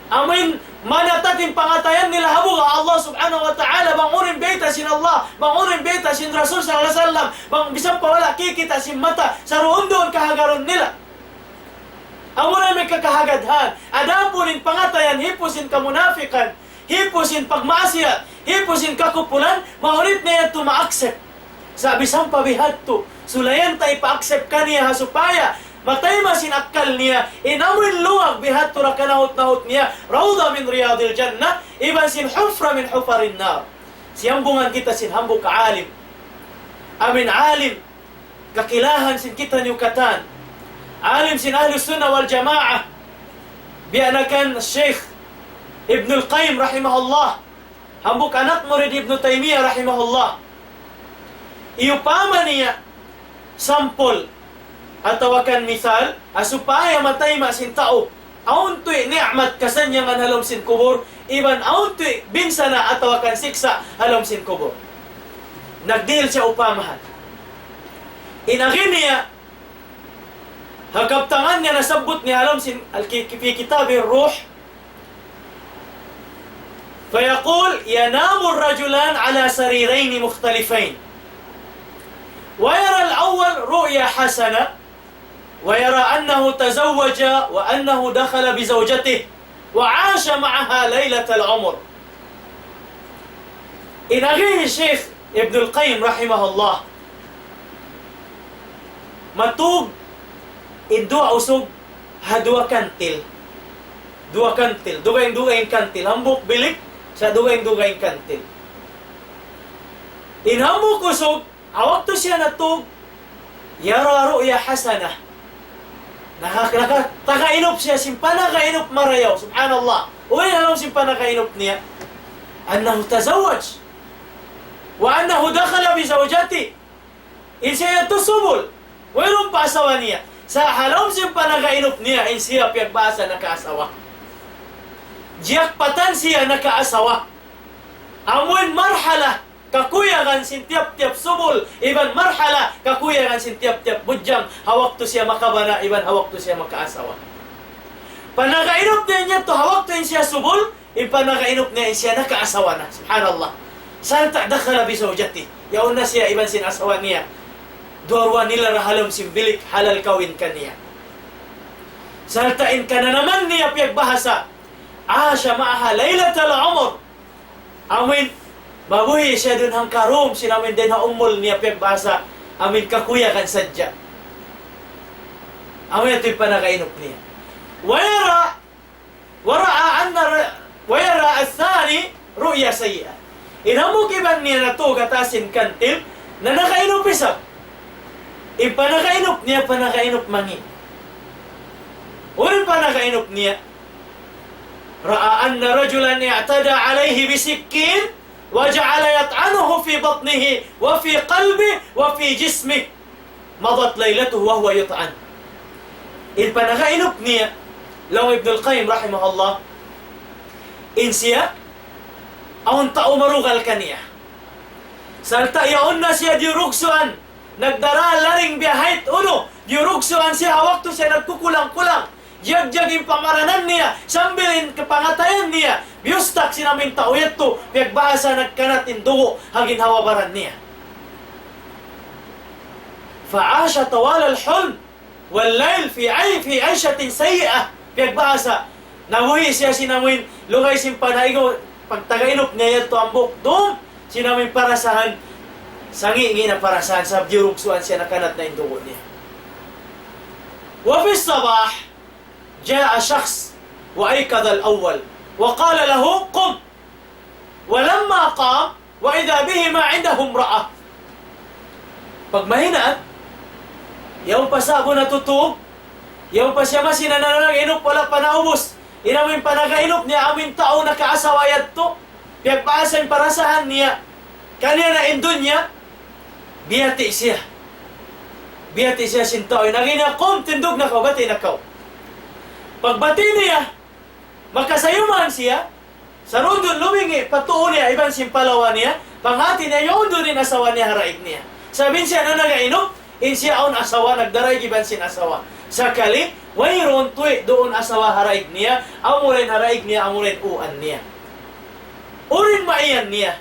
Amu in manatak in pangatayan nila ha buga' Allah Subhanahu wa Ta'ala, bang unu in bayta' sin Allah, bang unu in bayta' sin Rasul sallallahu alayhi wasallam, bang bisan pa wala' kikita' sin mata, saruun-duun kahagarun nila. Amura in makakahagad-hagad. Adapun in pangatayan hipu' sin kamunafikan, hipu' sin pagmaasiyat, hipu' sin kakupuran, mahunit na yadtu ma-accept. Sa' bisan pa bihadtu, sulayan ta ipa-accept kaniya ha supaya matayma' sin akkal niya, in amuin luwag bihadtu ra kanahut-nahut niya, rawda min riyadil jannah, iban sin hufra min hufarin nar. Siyambungan kita sin hambuuk alim. Amuin alim, kakilahan sin kitaniyu katan. Alim sin Ahlus Sunnah wal Jamaah. Biya' na kan Sheikh Ibnul Qayyim rahimahullah. Hambuuk anak murid Ibnu Taymiyyah rahimahullah. Iyupama niya sampul atawa kan misal, ha supaya matayma' sin tau awn tuud ni'mat kasannyangan ha lawm sin kubul, iban awn tuud binsana' atawa kan siksa' ha lawm sin kubul. Nagdihil siya upamahan. In agi niya, ha kabtangan niya nasabbut niya ha lawm sin al-, ki-, fi kitab ar-ruh, فيقول: ينام الرجلان على سريرين مختلفين، ويرى الأول رؤيا حسنة، ويرى أنه تزوج وأنه دخل بزوجته وعاش معها ليلة العمر. In agi hi Sheikh Ibnul Qayyim rahimahullah, matug in duwa usug ha duwa kantil. Duwa kantil, dugaing-dugaing kantil. Hambuuk bilik, sa' dugaing-dugaing kantil. In hambuuk usug, ha waktu siya natug, يرى رؤيا حسنة. Naka-, naka-, tagainup siya sin panagainup marayaw. Subhanallah. Unu in ha lawm sin panagainup niya? أنه تزوج. وأنه دخل بزوجته. In siya yadtu subul. Wayruun pa asawa niya. Sa' ha lawm sin panagainup niya, in siya piyagbahasa nakaasawa. Diyakpatan siya nakaasawa. Amuin marhala kakuyagan sin tiyap-tiyap subul, iban marhala kakuyagan sin tiyap-tiyap budjang, ha waktu siya makabana, iban ha waktu siya makaasawa. Panagainup niya yadtu ha waktu in siya subul, in panagainup niya in siya nakaasawa na. Subhanallah. Sarta' دخل بزوجته. Yaun na siya iban sin asawa niya. Duwa-ruwa nila ra ha lawm sin bilik, halal kawin kaniya. Sarta' in kananaman niya piyagbahasa, عاش معها ليلة العمر. Amuin, mabuhi' siya duun hangka-room sin amuin dayn ha umul niya piyagbahasa, amuin kakuyagan sadja. Amuin yadtu in panagainup niya. ويرى، ورأى أن ر-، ويرى الثاني رؤيا سيئة. In hambuuk iban niya natug ha taas sin kantil, na nakainup isab. In panagainup niya, panagainup mangi'. Unu in panagainup niya? رأى أن رجلا اعتدى عليه بسكين وجعل يطعنه في بطنه وفي قلبه وفي جسمه. مضت ليلته وهو يطعن. In panagainup niya, laung Ibnul Qayyim rahimahullah, in siya, awn tau marugal kaniya. Sarta' yaun na siya diyurugsuan, nagdara laring biya' hayt unu, diyurugsuan siya ha waktu siya nagkukulang-kulang. Jiyagjag in pamaranan niya, sambil in kapangatayan niya, biyustak sin amuin tau yadtu, piyagbahasa nagkanat in dugu' ha ginhawa-baran niya. فعاش طوال الحلم والليل في عي-، في عيشة سيئة. Piyagbahasa, nabuhi' siya sin amuin, lugay sin panaigu-, pagtagainup niya yadtu hambuuk dum, sin amuin parasahan, sangi'-ngi' na parasahan, sabab diyurugsuan siya nakanat na in dugu' niya. وفي الصباح جاء شخص وأيقظ الأول وقال له: قم. ولما قام وإذا بهما عنده امرأة. Pagmahinaan, Yaun pa sa'bu natutug, yaun pa siya masi nananag-inup, wala' pa naubus. In amuin panagainup niya, amuin tau nakaasawa yadtu, piyagbahasa in parasahan niya, kaniya na in dunya, biyati' siya. Biyati' siya sin tau. In agi niya, "Qum, tindug na kaw, bati' na kaw." Pagbati' niya, makasayuman siya, sarundun lumingi' pa tuu niya iban sin palawa niya, panghati niya yaun duun in asawa niya ha daig niya. Sabab in siya nanagainup, in siya awn asawa, nagdaraig iban sin asawa. Sakali, wayruun tuwi' duun asawa ha daig niya, amura in ha daig niya, amura in uan niya. Unu in maiyan niya.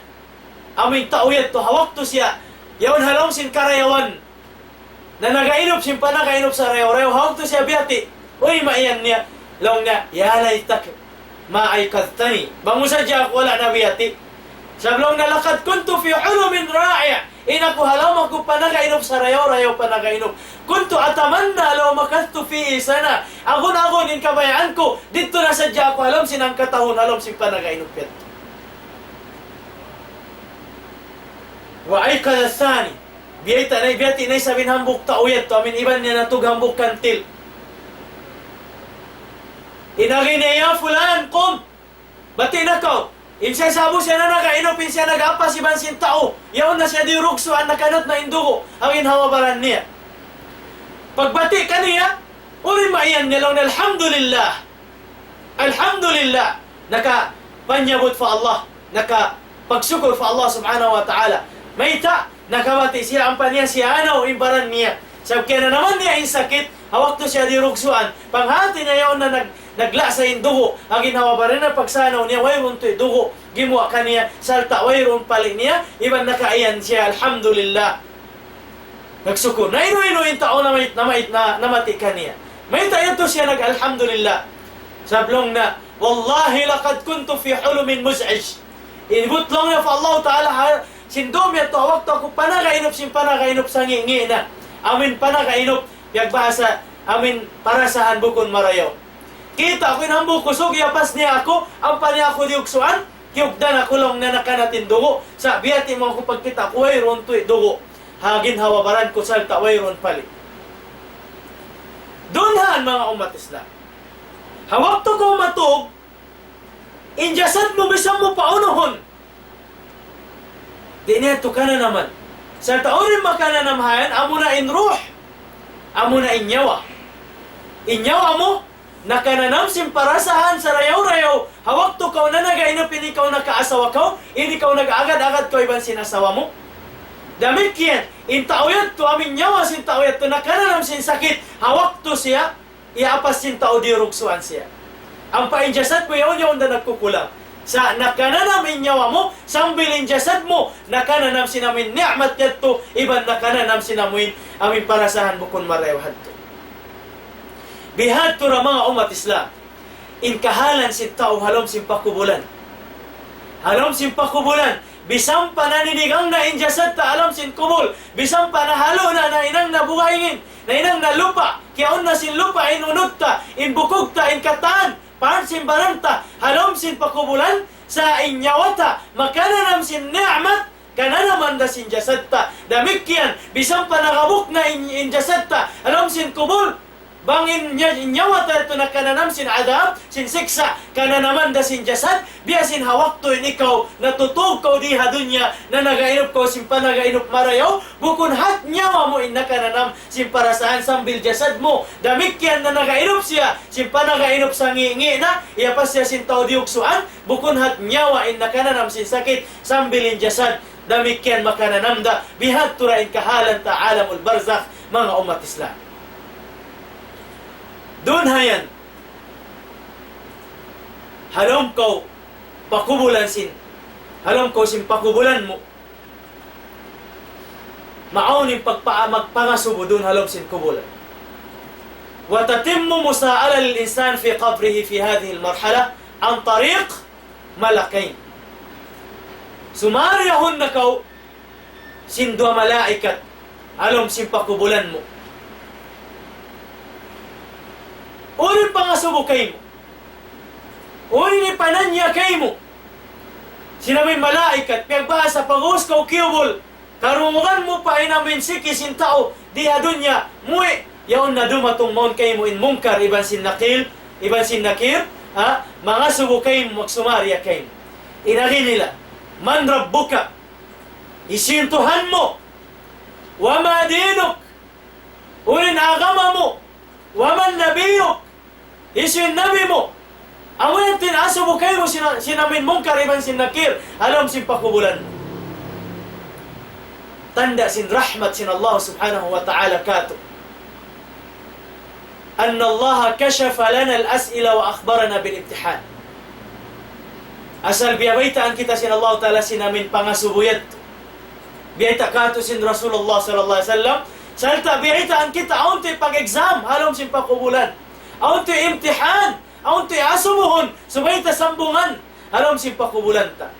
Amuin tau yadtu, ha waktu siya yaun ha lawm sin karayawan, nanagainup sin panagainup sarayaw-rayaw, ha waktu siya biyati', unu in maiyan niya, laung niya, "Ya laytaka ma ayqadhtani." Bang mu sadja aku wala' na biyati'. Sabab laung niya, "Laqad kuntu fi hulmin ra'i'." In aku ha lawm aku panagainup sarayaw-rayaw panagainup. "Kuntu atamanna law makathtu fihi sana." Agun-agun in kabayaan ku, didtu na sadja aku ha lawm sin hangkatahun, ha lawm sin panagainup yadtu. Wa ayqadha thani. Biyayta' na, biyati' na isab in hambuuk tau yadtu, amuin iban niya natug hambuuk kantil. In agi niya, "Ya fulan, qum. Bati' na kaw." In siya sa'bu siya nanagainup, in siya nag-apas iban sin tau, yaun na siya diyurugsuan, nakanat na in dugu' ha ginhawa-baran niya. Pagbati' kaniya, unu in maiyan niya, laung niya, "Alhamdulillah. Alhamdulillah." Nakapanyabut pa Allah, nakapagsukur pa Allah subhanahu wa ta'ala. Mayta', nakabati' siya ampa niya siyanaw in baran niya. Sabab kiyananaman niya in sakit, ha waktu siya diyurugsuan, panghati niya yaun na nag-, naglasa in dugu' ha ginhawa-baran niya, pagsanaw niya, wayruun tuwi' dugu' gimuwa' kaniya, sarta' wayruun pali' niya, iban nakaiyan siya, "Alhamdulillah." Nagsukur. Na inu-inu in tau namait, namait, na, namati' kaniya. Mayta' yadtu siya nag-alhamdulillah. Sabab laung niya, "Wallahi laqad kuntu fi hulmin muz'ij." Ingut laung niya pa Allah Ta'ala, ha, sin dum yadtu ha waktu aku panagainup sin panagainup sangi'-ngi' na. Amuin panagainup, piyagbahasa, amuin parasahan bukun marayaw. Kita' ku in hambuuk kusug, iyapas niya aku, ampa niya aku diyugsuan, kiyugdan aku, laung niya, nakanat in dugu', sa' biyati' mu aku, pagkita' ku wayruun tuwi' dugu' ha ginhawa-baran ku, sarta' wayruun pali'. Dunhan, manga ummat Islam. Ha waktu kaw matug, in jasad mu misan mu pa unuhun, di' niya yadtu kananaman. Sarta' unu in makananam hayan, amuna in ruh, amuna in nyawa. In nyawa mu, nakananam sin parasahan sarayaw-rayaw, ha waktu kaw nanagainup, in ikaw nakaasawa kaw, in ikaw nag-agad-agad kaw iban sin asawa mu. Damikkiyan, in tau yadtu, amuin nyawa sin tau yadtu, nakananam sin sakit, ha waktu siya, iyapas sin tau diyurugsuan siya. Ampa in jasad mu yaun, yaun da nagkukulang. Sa' nakananam in nyawa mu, sambil in jasad mu, nakananam sin amuin ni'mat yadtu, iban nakananam sin amuin, amuin parasahan bukun marayaw hadtu. Bihadtu ra manga ummat Islam, in kahalan sin tau ha lawm sin pakubulan. Ha lawm sin pakubulan, bisan pa naninigang na in jasad ta ha lawm sin kubul, bisan pa nahalu' na, nahinang na buga' ingin, nahinang na lupa', kiyaun na sin lupa' in unud ta, in bukug ta, in katan, part sin baran ta, ha lawm sin pakubulan, sa' in nyawa ta, makananam sin ni'mat, kananaman da sin jasad ta. Damikkiyan, bisan pa nagabuk na in, in jasad ta ha lawm sin kubul, bang in nya-, in nyawa ta yadtu nakananam sin adab, sin siksa', kananaman da sin jasad, biya' sin ha waktu in ikaw natutug kaw di ha dunya, nanagainup kaw sin panagainup marayaw, bukun hat nyawa mu in nakananam sin parasahan, sambil jasad mu. Damikkiyan nanagainup siya, sin panagainup sangi'-ngi' na, iyapas siya sin tau diyugsuan, bukun hat nyawa in nakananam sin sakit, sambil in jasad, damikkiyan makananam da. Bihadtu ra in kahalan ta alamul barzakh, manga ummat Islam. Dunhayan, ha lawm kaw pakubulan sin, ha lawm kaw sin pakubulan mu, maawn in pagpa-, magpangasubu duun ha lawm sin kubulan. وتتم مساءلة الإنسان في قبره في هذه المرحلة عن طريق ملكين. Sumari yahun na kaw sin duwa malaikat ha lawm sin pakubulan mu. Unu in pangasubu kaymu? Unu in pananya kaymu? Sin amuin malaikat, piyagbahasa pag-ubus kaw kiyubul, karungugan mu pa in amuin siki sin tau, di ha dunya, muwi', yaun na dumatung mawn kaymu in Munkar iban sin Nakir, iban sin Nakir, ha, mangasubu kaymu, magsumari kaymu. In agi nila, من ربك؟ Hisiyu in Tuhan mu? وما دينك؟ Unu in agama mu? ومن نبيك؟ Hisiyu in nabi mu? Amu yan in asubu kaymu sin, sin amuin Munkar iban sin Nakir, ha lawm sin pakubulan. Tanda' sin rahmat sin Allah subhanahu wa ta'ala katu'. أن الله كشف لنا الأسئلة وأخبرنا بالامتحان. Asal biyabaytaan kita sin Allah Ta'ala sin amuin pangasubu yadtu. Biyayta' katu' sin Rasulullah sallallahu alayhi wasallam. Sarta' biyaytaan kita awn tuud pag-exam ha lawm sin pakubulan. Awn tuud imtihan. Awn tuud asubuhun. Subay ta sambungan ha lawm sin pakubulan ta.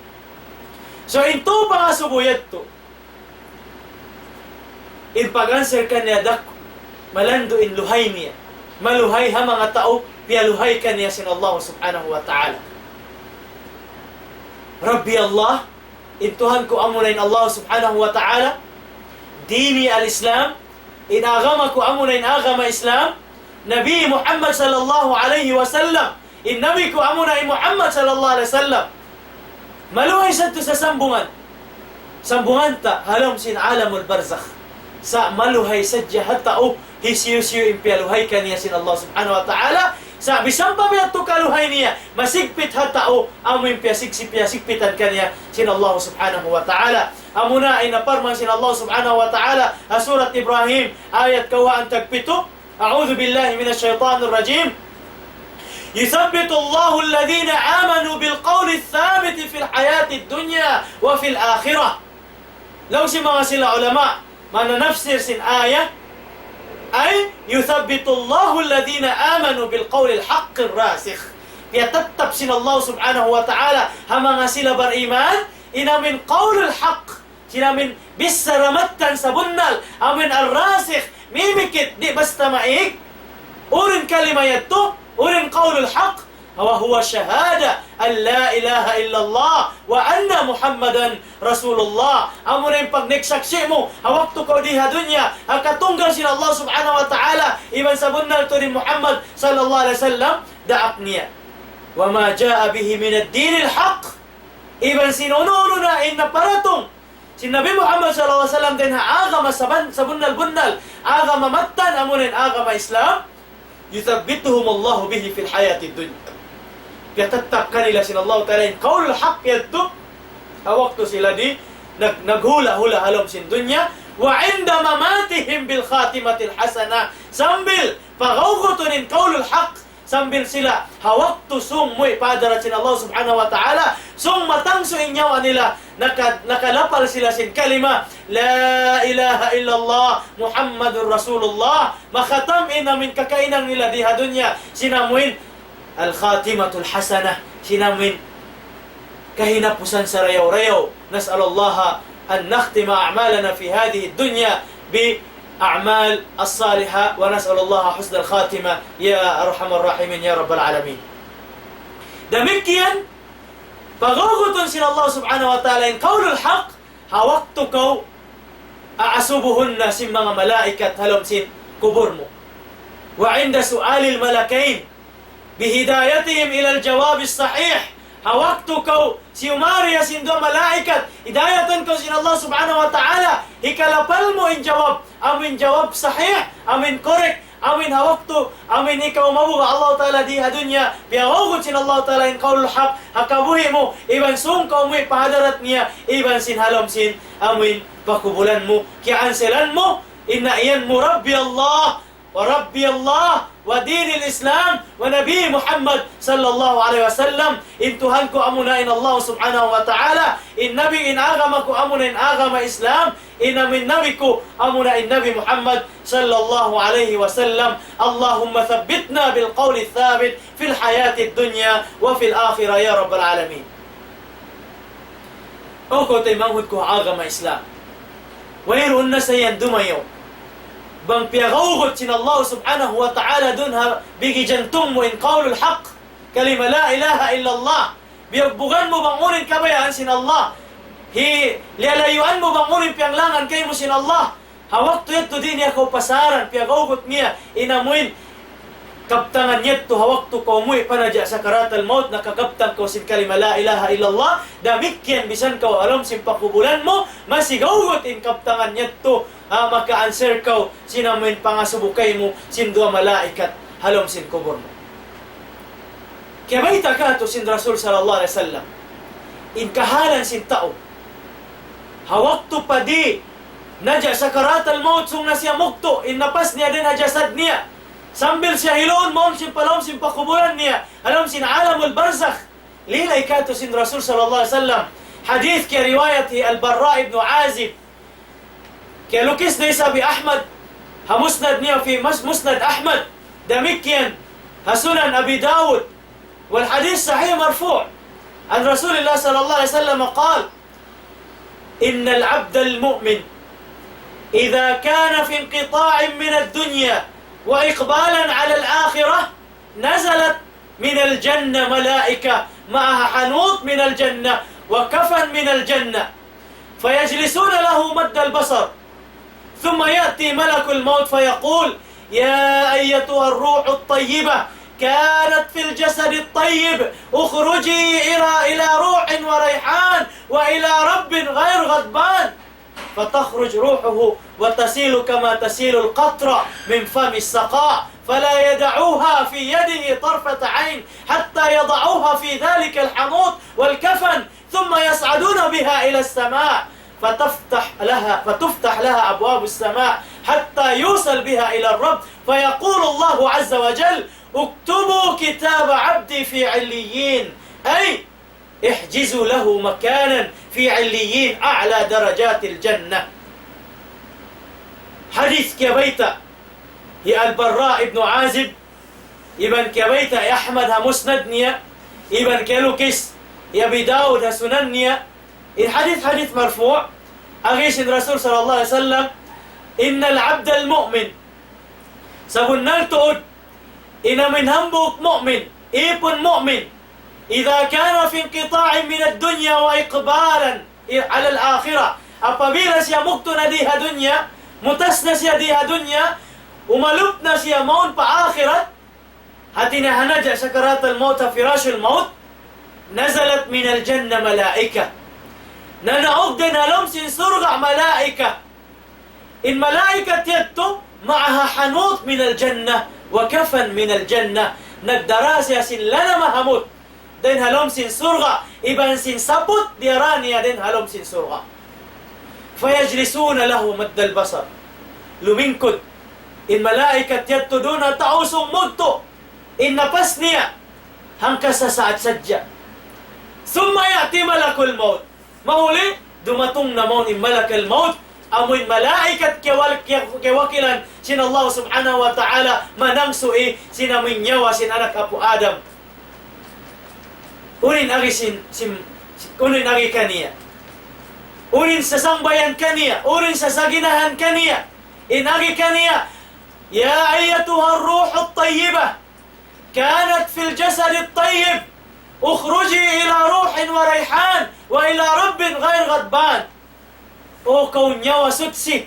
So, in tū pangasubu yadtu, in pag-answer kaniya dak-, malandu' in luhay niya. Maluhay ha manga tau, piyaluhay kaniya sin Allah subhanahu wa ta'ala. ربي الله, in Tuhan ku amuna in Allah subhanahu wa ta'ala, ديني الإسلام, in agama ku amuna in agama Islam, Nabi Muhammad sallallahu alayhi wasallam, in Nabi ku amuna in Muhammad sallallahu alayhi wasallam. Maluhay sadtu sa sambungan. Sambungan ta ha lawm sin alamul barzakh. Sa' maluhay sadja ha tau, hisiyu-siyu in piyaluhay kaniya sin Allah subhanahu wa ta'ala. Sa' bisan pa biya' tu kaluhay niya, masigpit ha tau, amu in piyasig-, piyasigpitan kaniya sin Allah subhanahu wa ta'ala. Amuna in parman sin Allah subhanahu wa ta'ala, ha surat Ibrahim, ayat kawhaan tagpitu. أعوذ بالله من الشيطان الرجيم. يثبت الله الذين آمنوا بالقول الثابت في الحياة الدنيا وفي الآخرة. Laung sin manga sila ulama, mananafsir sin ayat, أي يثبت الله الذين آمنوا بالقول الحق الراسخ. Piyatattap sin Allah subhanahu wa ta'ala ha manga sila bariman, in amuin qawlul haqq, sin amuin bichara mattan sabunnal, amuin ar-rasikh, mimikit, di' basta maig. Unu in kalima yadtu, unu in qawlul haqq, وهو شهادة أن لا إله إلا الله وأن محمدا رسول الله. Amuna in pagnagsaksi' mu, ha waktu kaw di ha dunya, ha katunggal sin Allah subhanahu wa ta'ala, iban sabunnal tuud in Muhammad sallallahu alayhi wasallam, daak niya. وما جاء به من الدين الحق. Iban sin unu-unu na in naparatung sin Nabi Muhammad sallallahu alayhi wasallam dayn ha agama saban-, sabunnal-bunnal, agama mattan, amuna in agama Islam, يثبتهم الله به في الحياة الدنيا. Piyatattap kanila sin Allah Ta'ala in qawlul haqq yadtu, ha waktu sila di nag-, naghula'-hula' ha lawm sin dunya, وعند مماتهم بالخاتمة الحسنة. Sambil pagawgutun in qawlul haqq, sambil sila ha waktu sūng muwi' pa hadarat sin Allah subhanahu wa ta'ala, sūng matangsu in nyawa nila, naka-, nakalapal sila sin kalima, لا إله إلا الله محمد رسول الله. Makatam in amuin kakahinang nila di ha dunya, sin amuin الخاتمة الحسنة, sin amuin kahinapusan sarayaw-rayaw. نسأل الله أن نختم أعمالنا في هذه الدنيا بالأعمال الصالحة، ونسأل الله حسن الخاتمة يا أرحم الراحمين يا رب العالمين. Damikkiyan, pagawgutun sin Allah subhanahu wa ta'ala in qawlul haqq, ha waktu kaw aasubuhun na sin manga malaikat ha lawm sin kubul mu. وعند سؤال الملكين بهدايتهم إلى الجواب الصحيح. Ha waktu kaw siyumari sin duwa malaikat, hidayatan kaw sin Allah subhanahu wa ta'ala, hikalapal mu in jawab, amuin jawab sahih, amuin correct, amuin ha waktu, amuin ikaw mabuga' Allah ta'ala di ha dunya, piyawgut sin Allah ta'ala in qawlul haqq, ha kabuhi' mu, iban sūng kaw muwi' pa hadarat niya, iban sin ha lawm sin, amuin pakubulan mu, kiyansilan mu, in iyan mu ربي الله، وربي الله ودين الإسلام ونبي محمد صلى الله عليه وسلم. In Tuhan ku amuna in Allah subhanahu wa ta'ala, in Nabi, in agama ku amuna in agama Islam, in amuin Nabi ku amuna in Nabi Muhammad sallallahu alayhi wasallam. اللهم ثبتنا بالقول الثابت في الحياة الدنيا وفي الآخرة يا رب العالمين. O kaw taymanghud ku ha agama Islam. Wayruun na sa yan dumayaw. Bang piyagawgut sin Allah subhanahu wa ta'ala duun ha bigi jantung mu in qawlul haqq, kalima لا إله إلا الله. Biyugbugan mu bang unu in kabayaan sin Allah. Hi-, liyalayuan mu bang unu in piyanglangan kaymu sin Allah. Ha waktu yadtu di' niya kaw pasaran, piyagawgut niya, in amuin kabtangan yadtu ha waktu kaw muwi' pa naja' sakaratul maut, nakakabtang kaw sin kalima la ilaha illallah, damikkiyan misan kaw ha lawm sin pakubulan mu, masi gawgut in kabtangan yadtu, ha, maka-answer kaw sin amuin pangasubu kaymu sin duwa malaikat ha lawm sin kubul mu. Kiyabayta' katu' sin Rasul sallallahu alayhi wasallam in kahalan sin tau ha waktu pa di' naja' sakaratul maut, sung na siya mugtu', in napas niya dayn ha jasad niya. Sambil siya hiluun mawn sin pa lawm sin pakubulan niya, ha lawm sin alamul barzakh. Lilay katu' sin Rasul sallallahu alayhi wasallam. Hadith kiyariwayat hi Al-Barra ibn Azib. Kiyalukis da isab hi Ahmad ha Musnad niya, fi Mus-, Musnad Ahmad. Damikkiyan ha Sunan Abi Dawud. والحديث صحيح مرفوع عن رسول الله صلى الله عليه وسلم قال: إن العبد المؤمن إذا كان في انقطاع من الدنيا وإقبالا على الآخرة نزلت من الجنة ملائكة معها حنوط من الجنة وكفن من الجنة، فيجلسون له مد البصر، ثم يأتي ملك الموت فيقول: يا أيتها الروح الطيبة، كانت في الجسد الطيب، اخرجي إلى، إلى روح وريحان وإلى رب غير غضبان. فتخرج روحه وتسيل كما تسيل القطرة من فم السقاء، فلا يدعوها في يده طرفة عين حتى يضعوها في ذلك الحنوط والكفن، ثم يصعدون بها إلى السماء، فتفتح لها، فتفتح لها أبواب السماء حتى يوصل بها إلى الرب، فيقول الله عز وجل: اكتبوا كتاب عبدي في عليين، أي احجزوا له مكانا في عليين أعلى درجات الجنة. Hadith kiyabayta' hi Al-Barra ibn Azib, iban kiyabayta' hi Ahmad ha Musnad niya, iban kiyalukis hi Abi Dawud ha Sunan niya, in hadith, hadith marfu', agi sin Rasul sallallahu alayhi wasallam, إن العبد المؤمن, sabunnal tuud, in amuin hambuuk mu'min, ipun mu'min, إذا كان في انقطاع من الدنيا وإقبالا على الآخرة, apabila siya mugtu' na di ha dunya, mutas na siya di ha dunya, umalup na siya mawn pa akhirat, hati niya ha naja' sakaratul maut, ha firashul maut, نزلت من الجنة ملائكة. Nanaug dayn ha lawm sin surga' malaika. In malaikat yadtu, معها حنوط من الجنة وكفن من الجنة. Nagdara siya sin lanam hamut dayn ha lawm sin surga', iban sin saput diyara niya dayn ha lawm sin surga'. فيجلسون له مد البصر. Lumingkud in malaikat yadtu duun ha tau sumugtu', in napas niya hangka sasaat sadja. ثم يأتي ملك الموت. Mahuli, dumatung na mawn in malakal maut, amuin malaikat kiyawal-, kiya-, kiyawakilan sin Allah subhanahu wa ta'ala, manangsu'i sin amuin nyawa sin anak apu' Adam. Unu in agi sin, sin, unu in agi kaniya. Unu in sasangbayan kaniya, unu in sasaginahan kaniya. In agi kaniya, يا أيتها الروح الطيبة، كانت في الجسد الطيب، اخرجي إلى روح وريحان وإلى رب غير غضبان. O kaw nyawa suchi,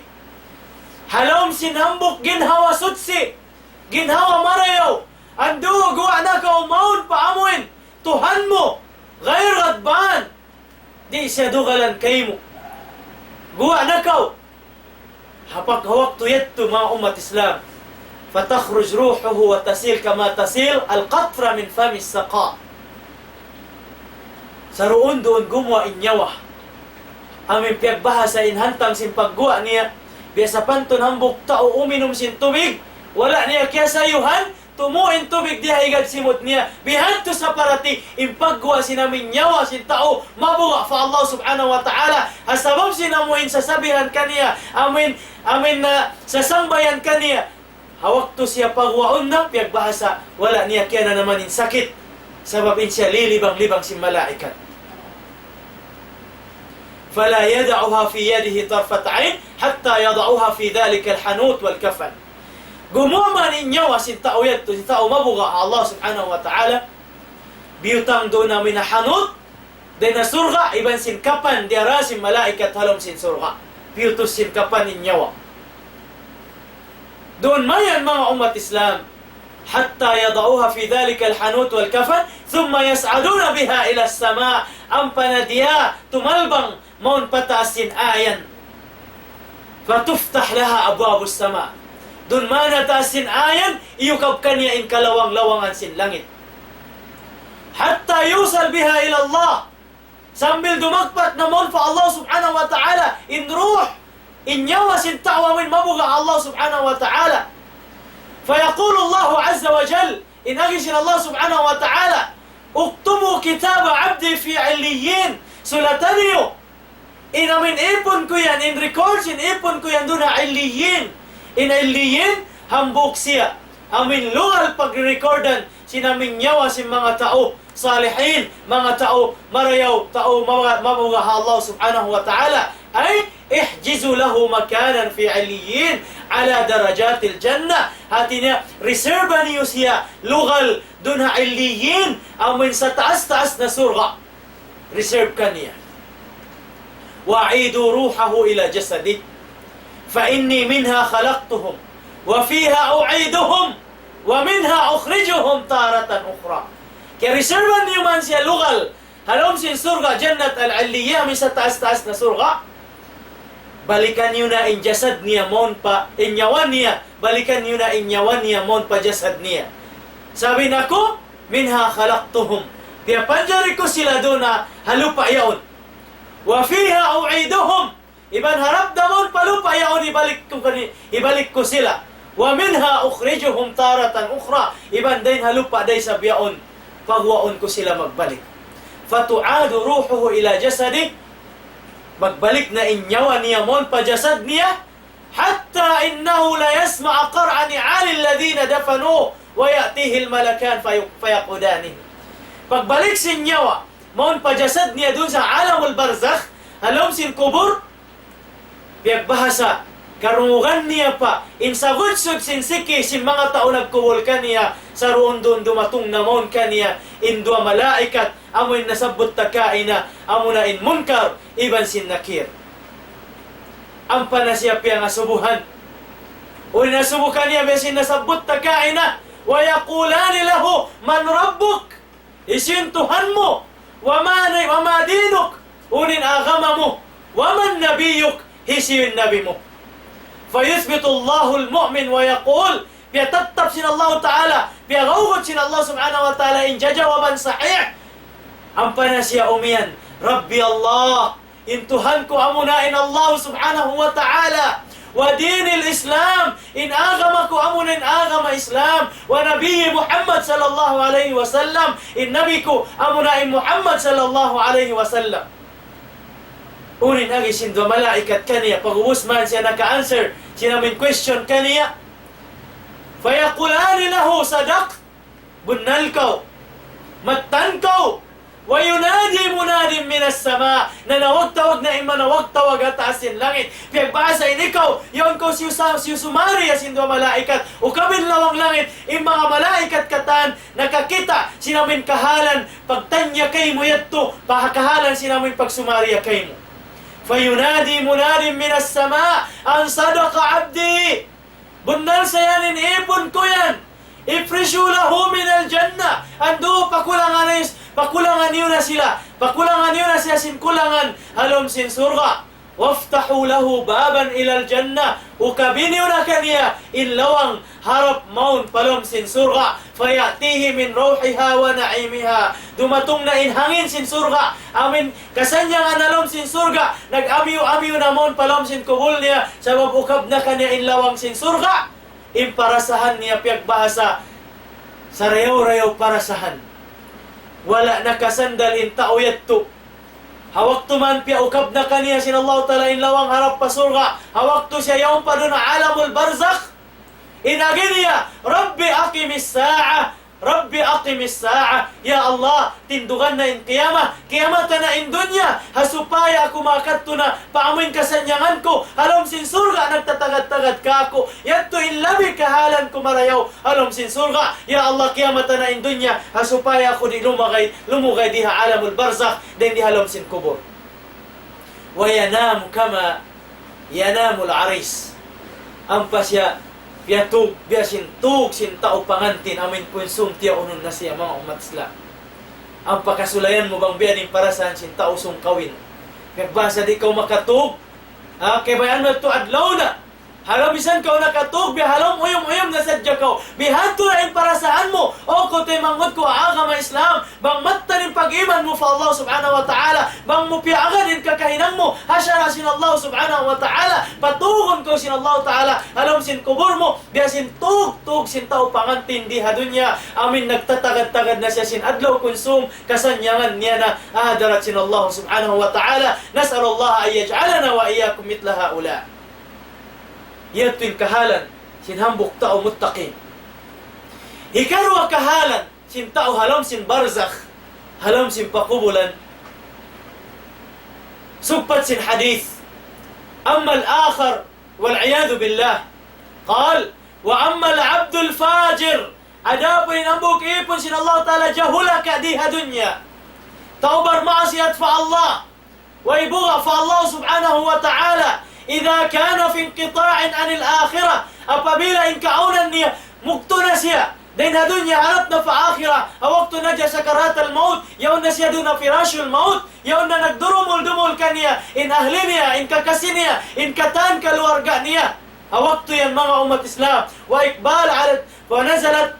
ha lawm sin hambuuk ginhawa suchi, ginhawa marayaw, andu' guwa' na kaw mawn pa amuin Tuhan mu, غير غضبان. Di' siya dugalan kaymu. Guwa' na kaw. Ha pagka waktu yadtu, manga ummat Islam, فتخرج روحه وتسيل كما تسيل القطرة من فم السقاء. Saruun duun gumuwa' in nyawa. Amuin piyagbahasa in hantang sin pagguwa' niya, biya' sapantun hambuuk tau uminum sin tubig, wala' niya kiyasayuhan, tumuyu' in tubig di ha higad simud niya. Bihadtu saparati in pagguwa' sin amuin nyawa sin tau mabuga' pa Allah subhanahu wa ta'ala. Ha sabab sin amuin sasabihan kaniya, amuin, amuin na sasangbayan kaniya. Ha waktu siya paguwaun na, piyagbahasa, wala' niya kiyananaman in sakit. Sabab in siya lilibang-libang sin malaikat. فلا يدعها في يده طرفة عين حتى يضعها في ذلك الحنوط والكفن. Gumuwa' man in nyawa sin tau yadtu, sin tau mabuga' ha Allah subhanahu wa ta'ala, biyutang duun amuin hanut, dayn ha surga', iban sin kapan, diyara sin malaikat ha lawm sin surga'. Piyutus sin kapan in nyawa. Duun mayan manga ummat Islam. حتى يضعوها في ذلك الحنوت والكفن ثم يصعدون بها إلى السماء. Ampa na diya tumalbang mawn pa taas sin ayan. فتفتح لها أبواب السماء. Duun mayan ha taas sin ayan, iyukab kaniya in kalawang-lawangan sin langit. حتى يوصل بها إلى الله. Sambil dumagpat na mawn pa Allah subhanahu wa ta'ala, in ruh, in nyawa sin tau amuin mabuga' Allah subhanahu wa ta'ala. فيقول الله عز وجل, in agi sin Allah subhanahu wa ta'ala, اكتبوا كتاب عبدي في عليين. Sulata niyu in amuin ipun ku yan, in record sin ipun ku yan duun ha Illiyin. In Illiyin, hambuuk siya amuin lugal pagrecordan sin amuin nyawa sin manga tau salihin, manga tau marayaw, tau mabuga', mabuga' ha Allah subhanahu wa ta'ala. أي احجزوا له مكانا في عليين على درجات الجنة. Hati niya, reserve niyu siya lugal duun ha Illiyin, amuin sataas-taas na surga'. Reserve kaniya. وأعيدوا روحه إلى جسده فإني منها خلقتهم وفيها أعيدهم ومنها أخرجهم تارة أخرى. Kiya-reserve niyu man siya lugal ha lawm sin surga' Jannat al-Aliyah, amuin sataas-taas na surga'. Balikan niyu na in jasad niya mawn pa, in nyawa niya, balikan niyu na in nyawa niya mawn pa jasad niya. Sabab aku, منها خلقتهم. Piyapanjari ku sila duun ha lupa' yaun. وفيها أعيدهم. Iban harap da mawn pa lupa' yaun, hibalik ku kani-, hibalik ku sila. ومنها أخرجهم تارة أخرى. Iban dayn ha lupa' da isab yaun, paguwaun ku sila magbalik. فتعاد روحه إلى جسده. Magbalik na in nyawa niya mawn pa jasad niya. حتى إنه ليسمع قرع نعال الذين دفنوه ويأتيه الملكان في-، فيقودانه. Pagbalik sin nyawa mawn pa jasad niya duun ha alamul barzakh, ha lawm sin kubul, piyagbahasa, karungugan niya pa in sagudsud sin siki sin manga tau nagkubul kaniya, saruun-duun dumatung na mawn kaniya in duwa malaikat, amuin nasabbut ta kaina, amuna in Munkar iban sin Nakir. Ampa na siya piyangasubuhan. Unu in asubu kaniya biya' sin nasabbut ta kaina, ويقولان له: من ربك؟ Hisiyu in Tuhan mu? وما ن-، وما دينك؟ Unu in agama mu? ومن نبيك؟ Hisiyu in nabi mu? فيثبت الله المؤمن ويقول, piyatattap sin Allah Ta'ala, piyagawgut sin Allah Subhanahu wa Ta'ala in jawaban sahih. Ampa na siya umiyan, ربي الله, in Tuhan ku amuna in Allah Subhanahu wa Ta'ala. وديني الإسلام, in agama ku amuna in agama Islam. ونبيي محمد صلى الله عليه وسلم, in nabi ku amuna in Muhammad sallallahu alayhi wasallam. Unu in agi sin duwa malaikat kaniya, pag'ubus mayan siya naka-answer sin amuin question kaniya. فيقولان له: صدقت, bunnal kaw, mattan kaw. وينادي مناد من السماء, nanawag-tawag na in manawag-tawag ha taas sin langit. Piyagbahasa in ikaw, yaun kaw hisiyu sa-, hisiyu sumari ha sin duwa malaikat. Ukab in lawang langit, in manga malaikat katan, nakakita' sin amuin kahalan pagtanya kaymu yadtu, pa kahalan sin amuin pagsumari ha kaymu. فينادي مناد من السماء أن صدق عبدي. Bunnal sa yan in ipun ku yan. أفرشوا له من الجنة. Andu', pakulangan is-, pakulangan niyu na sila. Pakulangan niyu na siya sin kulangan ha lawm sin surga'. وافتحوا له بابا إلى الجنة. Ukabi niyu na kaniya in lawang harap mawn pa lawm sin surga'. فيأتيه من روحها ونعيمها. Dumatung na in hangin sin surga'. Amuin kasannyangan ha lawm sin surga'. Nag-amiyu-amiyu na mawn pa lawm sin kubul niya. Sabab ukab na kaniya in lawang sin surga'. In parasahan niya piyagbahasa, sarayaw-rayaw parasahan. Wala' nakasandal in tau yadtu. Ha waktu man piyaukab na kaniya sin Allah Ta'ala in lawang harap pa surga'. Ha waktu siya yaun pa duun ha alamul barzakh. In agi niya, رب أقم الساعة، رب أقم الساعة. Ya Allah, tindugan na in qiyamah, qiyamatan na in dunya, ha supaya aku makadtu na pa amuin kasannyangan ku, ha lawm sin surga' nagtatagad-tagad kāku'. Yadtu in labi kahalan ku marayaw, ha lawm sin surga'. Ya Allah, qiyamatan na in dunya, ha supaya aku di' lumugay, lumugay di ha alamul barzakh, dayn di ha lawm sin kubul. وينام كما ينام العريس. Ampa siya Biya' tug, biya' sin tug sin tau pangantin, amuin kunsum tiyaunun na siya, manga ummat Islam. Ampa kasulayan mu bang biya' diin in parasahan sin tau sung kawin. Biya' bahasa di' kaw makatug, ha, kabayaan mu yadtu adlaw na. Halaum misan kaw nakatug, biya' halaum uyum-uyum na sadja kaw. Bihadtu na in parasahan mu. O, kaw taymanghud ku ha agama Islam. Bang mattan in pag-iman mu pa Allah subhanahu wa ta'ala. Bang mu piyaagad in kakahinang mu ha sara' sin Allah subhanahu wa ta'ala. Patugun kaw sin Allah ta'ala. Halaum sin kubul mu. Biya' sin tug, tug sin tau pangantin di ha dunya. Amuin nagtatagad-tagad na siya sin adlaw kunsum. Kasannyangan niya na ha hadarat sin Allah subhanahu wa ta'ala. نسأل الله أن يجعلنا وإياكم مثل هؤلاء. Yadtu in kahalan sin hambuuk tau muttaqin. Hikaruwa kahalan sin tau halaum sin barzakh, halaum sin pakubulan. Sugpat sin hadith. أما الآخر والعياذ بالله. قال: وأما العبد الفاجر. Adapun in hambuuk īpun sin Allah Ta'ala jahulaka di ha dunya. Tau barmaasiyat pa Allah. Way buga' pa Allah subhanahu wa ta'ala. إذا كان في انقطاع عن الآخرة. Apabila in kaawnan niya, mugtu' na siya. Dayn ha dunya, harap na pa akhirat. Ha waktu na siya sakaratul maut, yaun na siya duun ha firashul maut, yaun na nagdurumul-dumul kaniya, in ahli niya, in kakasi niya, in katan kaluarga niya. Ha waktu yan, manga ummat Islam, وإقبال على، ونزلت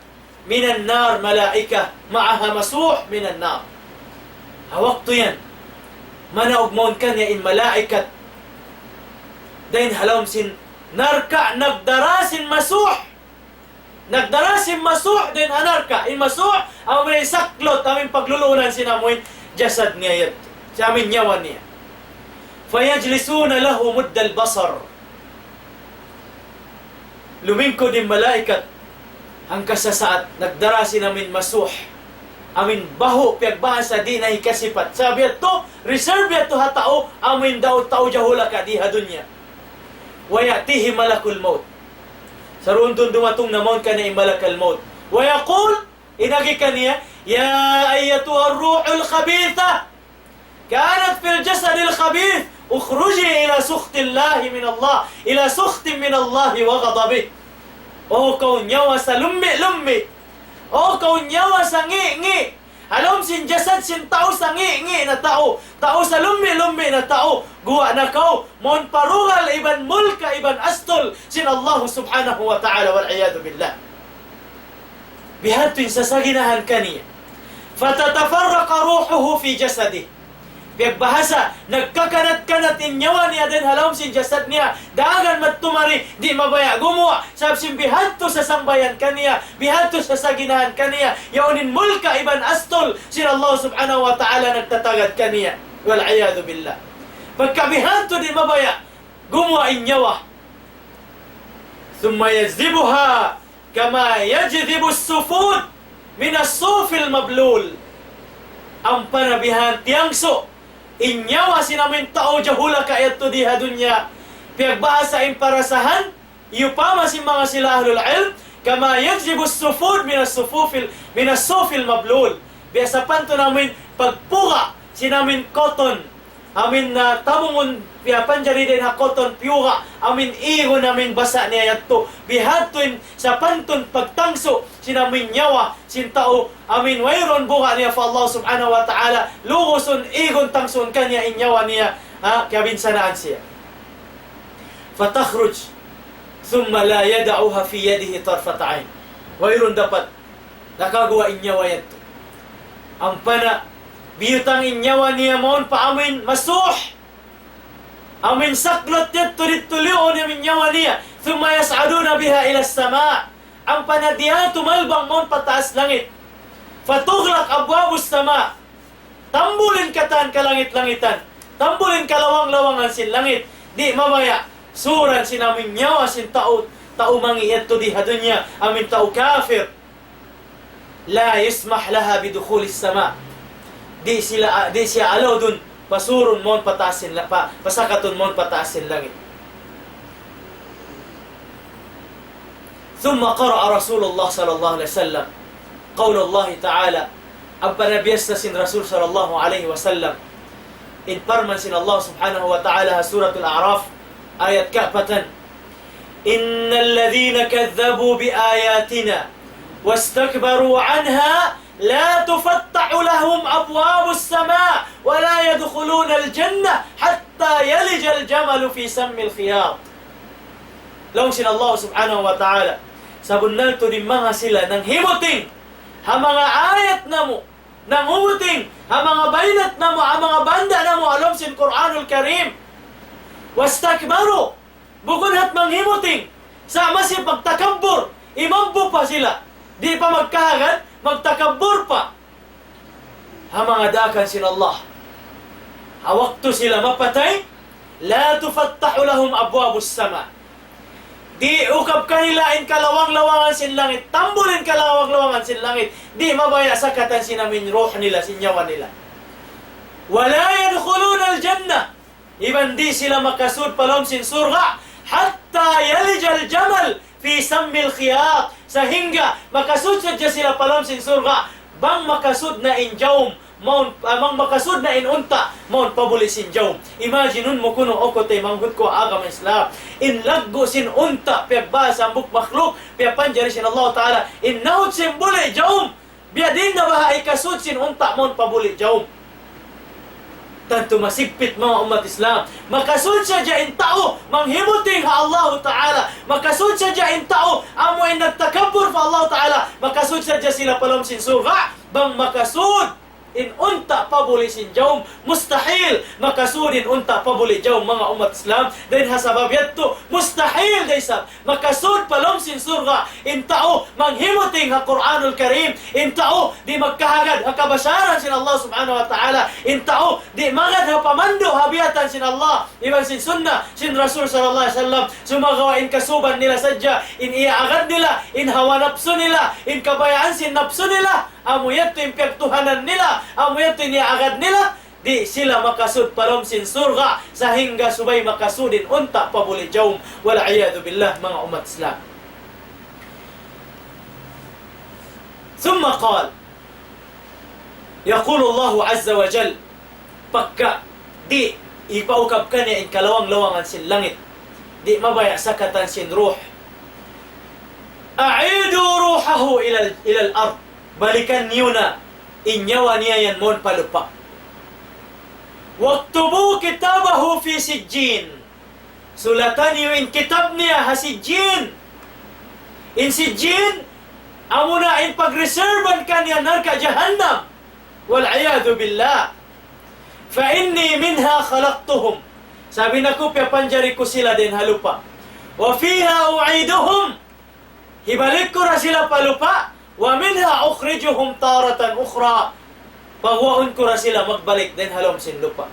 من النار ملائكة معها مسوح من النار. Ha waktu yan, manaug mawn kaniya in malaikat dayn ha lawm sin narka', nagdara sin masuh. Nagdara sin masuh dayn ha narka'. In masuh, amu in saklot, amu in pagluluunan sin amu in jasad niya yadtu. Sin amu in nyawa niya. فيجلسون له مد البصر. Lumingkud in malaikat hangka sasaat, nagdara sin amu in masuh. Amu in bahu', piyagbahasa di' na hikasipat. Sabab yadtu, reserve yadtu ha tau, amu in daw tau jahulaka di ha dunya. ويأتيه ملك الموت. Saruun-duun dumatung na mawn kaniya in malakal maut. ويقول, in agi kaniya, يا أيتها الروح الخبيثة كانت في الجسد الخبيث، اخرجي إلى سخط الله من الله، إلى سخط من الله وغضبه. O kaw nyawa salummi'-lummi'. O kaw nyawa sangi'-ngi'. Ha lawm sin jasad sin tau sangi'-ngi' na tau. Tau salummi'-lummi' na tau. Guwa' na kaw. Mawn pa rugal iban mulka iban astul sin Allah subhanahu wa ta'ala والعياذ بالله. Bihadtu in sasaginahan kaniya. فتتفرق روحه في جسده. Piyagbahasa, nagkakanat-kanat in nyawa niya dayn ha lawm sin jasad niya. Dagan madtu mari, di' mabaya' gumuwa'. Sabab sin bihadtu sasangbayan kaniya, bihadtu sasaginahan kaniya. Yaun in mulka iban astul sin Allah subhanahu wa ta'ala nagtatagad kaniya. والعياذ بالله. Pagka bihadtu di' mabaya' gumuwa' in nyawa. ثم يجذبها كما يجذب السفود من الصوف المبلول. Ampa na bihan tiyangsu' in nyawa sin amu in tau jahulaka yadtu di ha dunya. Piyagbahasa in parasahan, iyupama sin manga sila ahlul ilm, كما يجذب السفود من الصفوف ال-، من الصوف المبلول. Biya' sapantun amu in pagpuga' sin amu in cotton. Amu in, ah, tamungun, piyapanjari dayn ha cotton piyuga', amu in igun, amu in basa' niya yadtu. Bihadtu in sapantun pagtangsu' sin amu in nyawa sin tau, amu in wayruun buga' niya pa Allah subhanahu wa ta'ala, lugusun igun tangsuun kaniya in nyawa niya, ha, kabinsanaan siya. فتخرج ثم لا يدعها في يده طرفة عين. Wayruun dapat nakaguwa' in nyawa yadtu. Ampa na, biyutang in nyawa niya mawn pa amu in masuh. Amu in saklot yadtu didtu liyuun in nyawa niya. ثم يصعدون بها إلى السماء. Ampa na diyatu malbang mawn pa taas langit. فتغلق أبواب السماء. Tambul in katan kalangit-langitan. Tambul in kalawang-lawangan sin langit. Di' mabaya' suran sin amu in nyawa sin tau, tau mangi' yadtu di ha dunya. Amu in tau kafir. لا يسمح لها بدخول السماء. Di' sila, di' siya allow duun pasurun mawn pa taas sin la-, pa, pasakatun mawn pa taas sin langit. ثم قرأ رسول الله صلى الله عليه وسلم قول الله تعالى. Ampa na biyassa sin Rasul sallallahu alayhi wasallam in parman sin Allah subhanahu wa ta'ala ha Suratul A'raf, ayat kaapatan. إن الذين كذبوا بآياتنا واستكبروا عنها لا تفتح لهم أبواب السماء ولا يدخلون الجنة حتى يلج الجمل في سم الخياط. Laung sin Allah subhanahu wa ta'ala, sabunnal tuud in manga sila nanghimuting ha manga ayat namu', nanghimuting ha manga baynat namu', ha manga banda' namu' ha lawm sin Qur'anul Karim. واستكبروا, bukun hat manghimuting, sa' masi pagtakabbur, imambu pa sila, di' pa magkahagad, magtakabbur pa ha manga daakan sin Allah. Ha waktu sila mapatay, لا تفتح لهم أبواب السماء. Di' ukab kanila in kalawang-lawangan sin langit, tambul in kalawang-lawangan sin langit, di' mabaya' sakatan sin amuin ruh nila, sin nyawa nila. ولا يدخلون الجنة, iban di' sila makasud pa lawm sin surga', حتى يلج الجمل في سم الخياط, sahingga makasud sadja sila pa lawm sin surga', bang makasud na in jaum, mawn, ah, bang makasud na in unta', mawn pa buli' sin jaum. Imagine-un mu kunu', o kutay manghud ku ha agama Islam. In laggu' sin unta', piyagbahasa hambuuk makhluk, piyapanjari sin Allah Ta'ala. In naut sin buli' jaum, biya' diin na baha' hikasud sin unta' mawn pa buli' jaum. Tantu masigpit, manga ummat Islam. Makasud sadja in tau manghimuting ha Allahu Ta'ala. Makasud sadja in tau amu in nagtakabbur pa Allahu Ta'ala. Makasud sadja sila pa lawm sin surga'. Bang makasud in unta' pa buli' sin jaum. Mustahil makasud in unta' pa buli' jaum, manga ummat Islam. Dayn ha sabab yadtu, mustahil da isab makasud pa lawm sin surga' in tau manghimuting ha Qur'anul Karim, in tau di' magkahagad ha kabasaran sin Allah Subhanahu wa Ta'ala, in tau di' magad ha pamandu' ha biyatan sin Allah iban sin sunnah sin Rasul sallallahu alayhi wasallam. Sumagawa' in kasuban nila sadja, in iyaagad nila, in hawa napsu nila, in kabayaan sin napsu nila, amu yadtu in piyagtuhanan nila, amu yadtu in iyaagad nila, di' sila makasud pa lawm sin surga', sahingga subay makasud in unta' pa buli' jaum. والعياذ بالله, manga ummat Islam. ثم قال، يقول الله عز وجل, pagka di' hipaukab kaniya in kalawang-lawangan sin langit, di' mabaya' sakatan sin ruh. أعيدوا روحه إلى ال-، إلى الأرض. Balikan niyu na in nyawa niya yan mawn pa lupa'. واكتبوا كتابه في سجين. Sulata niyu in kitab niya ha Sijjin. In Sijjin, amuna in pagreserban kaniya narka' jahannam. والعياذ بالله. فإني منها خلقتهم. Sabab in aku piyapanjari ku sila dayn ha lupa'. وفيها أعيدهم. Hibalik ku da sila pa lupa', ومنها أخرجهم تارة أخرى. Paguwaun ku da sila magbalik dayn ha lawm sin lupa'.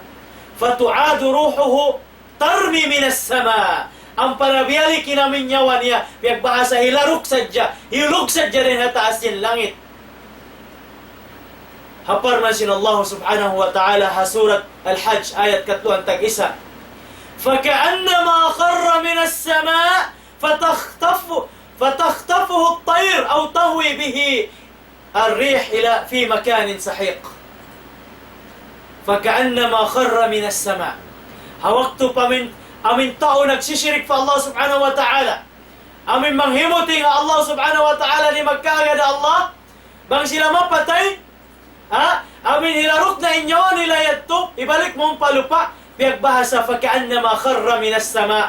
فتعاد روحه ترمي من السماء. Ampa na biyalik in amuin nyawa niya, piyagbahasa hilaruk sadja, hiyulug sadja dayn ha taas sin langit. Ha parman sin Allah Subhanahu wa Ta'ala ha Surat Al-Hajj, ayat katluan tag-isa. فكأنما خر من السماء فتخطف، فتخطفه الطير أو تهوي به الريح إلى، في مكان سحيق. فكأنما خر من السماء. Ha waktu pa amuin, amuin tau nagsisirik pa Allah Subhanahu wa Ta'ala, amuin manghimuting ha Allah Subhanahu wa Ta'ala, di' magkahagad ha Allah, bang sila mapatay, ha? Amuin hilaruk na in nyawa nila yadtu, hibalik mawn pa lupa', piyagbahasa, فكأنما خر من السماء.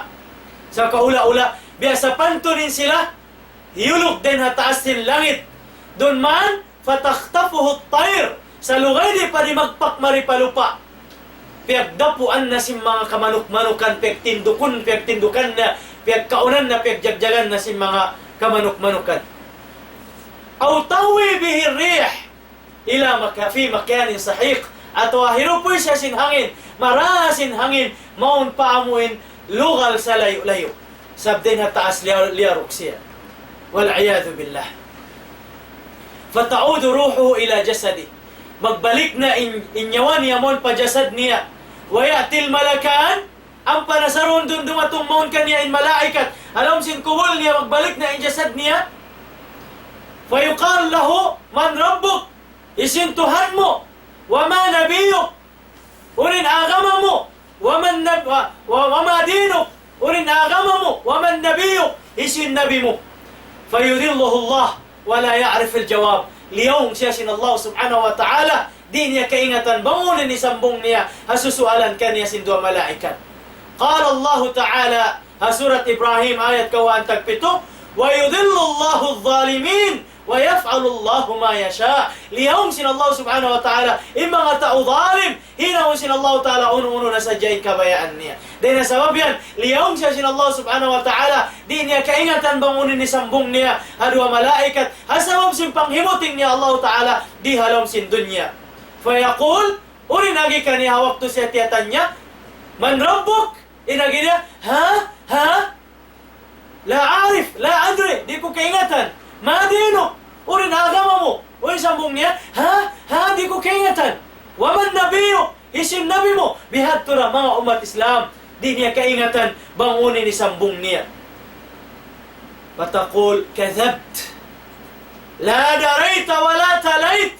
Sa' kaula-ula, biya' sapantun in sila hiyulug dayn ha taas sin langit. Duun man, فتخطفه الطير. Salugay di' pa di' magpak mari pa lupa', piyagdapuan na sin manga kamanuk-manukan, piyagtindukun, piyagtindukan na, piyagkaunan na, piyagjagjagan na sin manga kamanuk-manukan. أو تهوي به الريح إلى مكا-، في مكان سحيق. Atawa hirupuy siya sin hangin, mara sin hangin, mawn pa amuin lugal salayu'-layu'. Sabab dayn ha taas liya-, liyaruk siya. والعياذ بالله. فتعود روحه إلى جسده. Magbalik na in, in nyawa niya mawn pa jasad niya. ويأتي الملكان. Ampa na saruun-duun dumatung mawn kaniya in malaikat. Ha lawm sin kubul niya, magbalik na in jasad niya. فيقال له: من ربك؟ Hisiyu in Tuhan mu? وما نبيك؟ Unu in agama mu? ومن نب-، و-، و-، وما دينك؟ Unu in agama mu? ومن نبيك؟ hisiyu in Nabi mu. فيضله الله ولا يعرف الجواب. Liyaung siya sin Allah subhanahu wa ta'ala, di' niya kaingatan bang unu in isambung niya ha susualan kaniya sin duwa malaikat. قال الله تعالى, ha Surat Ibrahim ayat kawhaan tagpitu, ويضل الله الظالمين ويفعل الله ما يشاء. Liyaung sin Allah subhanahu wa ta'ala in manga tau zalim, hinangun sin Allah ta'ala unu-unu na sadja in kabayaan niya. Dayn ha sabab yan, liyaung siya sin Allah subhanahu wa ta'ala, di' niya kaingatan bang unu in isambung niya ha duwa malaikat, ha sabab sin panghimuting niya Allah ta'ala di ha lawm sin dunya. فيقول, unu in agi kaniya ha waktu siya tiyatanya, من ربك? In agi niya, ha? Ha? لا أعرف، لا أدري, di' ku kaingatan. ما دينك؟ Unu in agama mu? Unu in sambung niya? Ha? Ha? Di' ku kaingatan. ومن نبيك؟ Hisiyu in nabi mu? Bihadtu ra manga ummat Islam, di' niya kaingatan bang unu in isambung niya. فتقول: كذبت، لا دريت ولا تليت،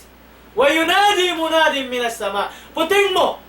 وينادي مناد من السماء. Puting mu!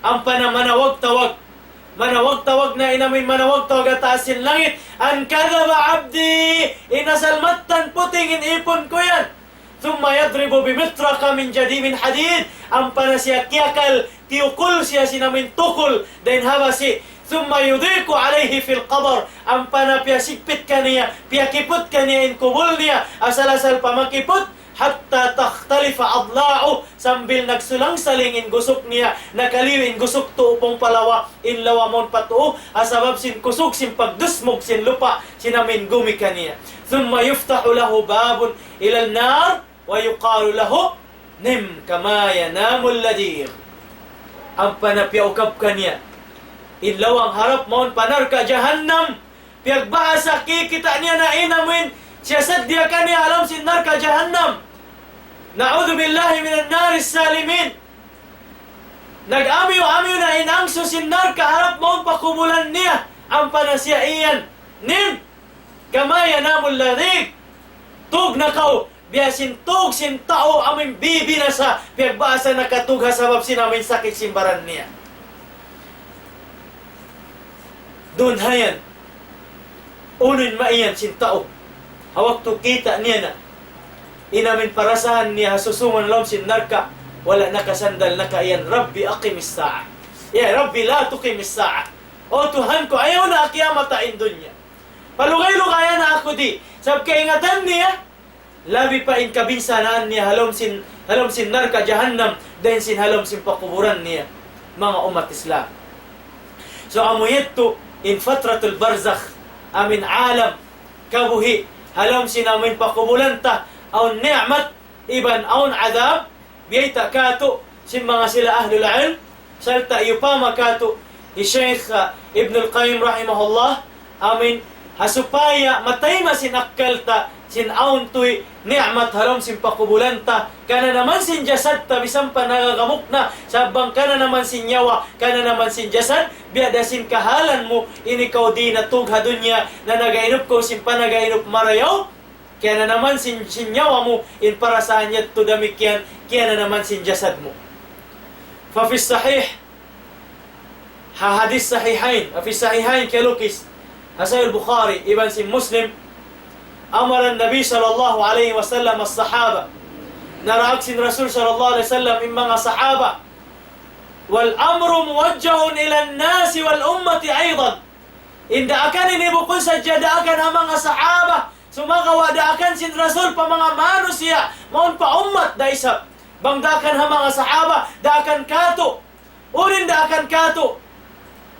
Ampa na manawag-tawag. Manawag-tawag na in amuin manawag-tawag ha taas sin langit. أن كذب عبدي. In asal mattan puting in ipun ku yan. ثم يضرب بمطرقة من جديد من حديد. Ampa na siya kiyakal, tiyukul siya sin amuin tukul dayn ha basi'. ثم يضيق عليه في القبر. Ampa na piyasigpit kaniya, piyakiput kaniya in kubul niya, asal-asal pa makiput, حتى تختلف أضلاعه, sambil nagsulang-saling in gusuk niya, nakaliyu in gusuk tuu pung pa lawa, in lawa mawn pa tuu, ha sabab sin kusug sin pagdusmug sin lupa' sin amuin gumi kaniya. ثم يفتح له باب إلى النار ويقال له: نم كما ينام اللذيذ. Ampa na piyaukab kaniya in lawang harap mawn pa narka' jahannam. Piyagbahasa kikita' niya na in amuin siyasadiya kaniya ha lawm sin narka' jahannam. نعوذ بالله من النار السالمين. Nag-amiyu-amiyu na in angsu sin narka' harap mawn pa kubulan niya. Ampa na siya iyan, نم كما ينام اللذيذ. Tug na kaw biya' sin tug sin tau amuin bibinasa, piyagbahasa nakatug ha sabab sin amuin sakit sin baran niya. Duun ha yan, unu in maiyan sin tau ha waktu kita' niya na in amuin parasahan niya ha susungun lawm sin narka', wala' nakasandal na kaiyan, رب أقم الساعة. يا رب لا تقم الساعة. O Tuhan ku, ayaw na akiyamata in dunya. Palugay-lugayan na aku di. Sabab kaingatan niya, labi pa in kabinsanaan niya ha lawm sin, ha lawm sin narka' jahannam, dayn sin ha lawm sin pakuburan niya, manga ummat Islam. So, amu yadtu in fatratul barzakh, amuin alam kabuhi', ha lawm sin amuin pakubulan ta, awn ni'mat, iban awn adhab, biyayta' katu' sin manga sila ahlul ilm, sarta' iyupama katu' hi Shaykh, ah, Ibnul Qayyim rahimahullah, amuin ha supaya matayma' sin akkal ta, sin awn tuy ni'mat ha lawm sin pakubulan ta, kananaman sin jasad ta, misan pa nagagamuk na, sabab bang kananaman sin nyawa, kananaman sin jasad, biya' da sin kahalan mu, ini kaw di' na tug ha dunya, na nagainup kaw sin panagainup marayaw, kiyananaman sin, sin nyawa mu, in parasahan yadtu damikkiyan, kiyananaman sin jasad mu. ففي الصحيح, ha hadith sahihayn, ففي الصحيحين, kiyalukis ha Sahih Bukhari, iban sin Muslim, أمر النبي صلى الله عليه وسلم الصحابة, naraak sin Rasul sallallahu alayhi wasallam in manga sahaba, والأمر موجه إلى الناس والأمة أيضا. In daakan ini bukun sadja daakan ha manga sahaba, sumagawa' daakan sin Rasul pa manga manusiya', mawn pa ummat da isab. Bang daakan ha manga sahaba, daakan katu'. Unu in daakan katu'?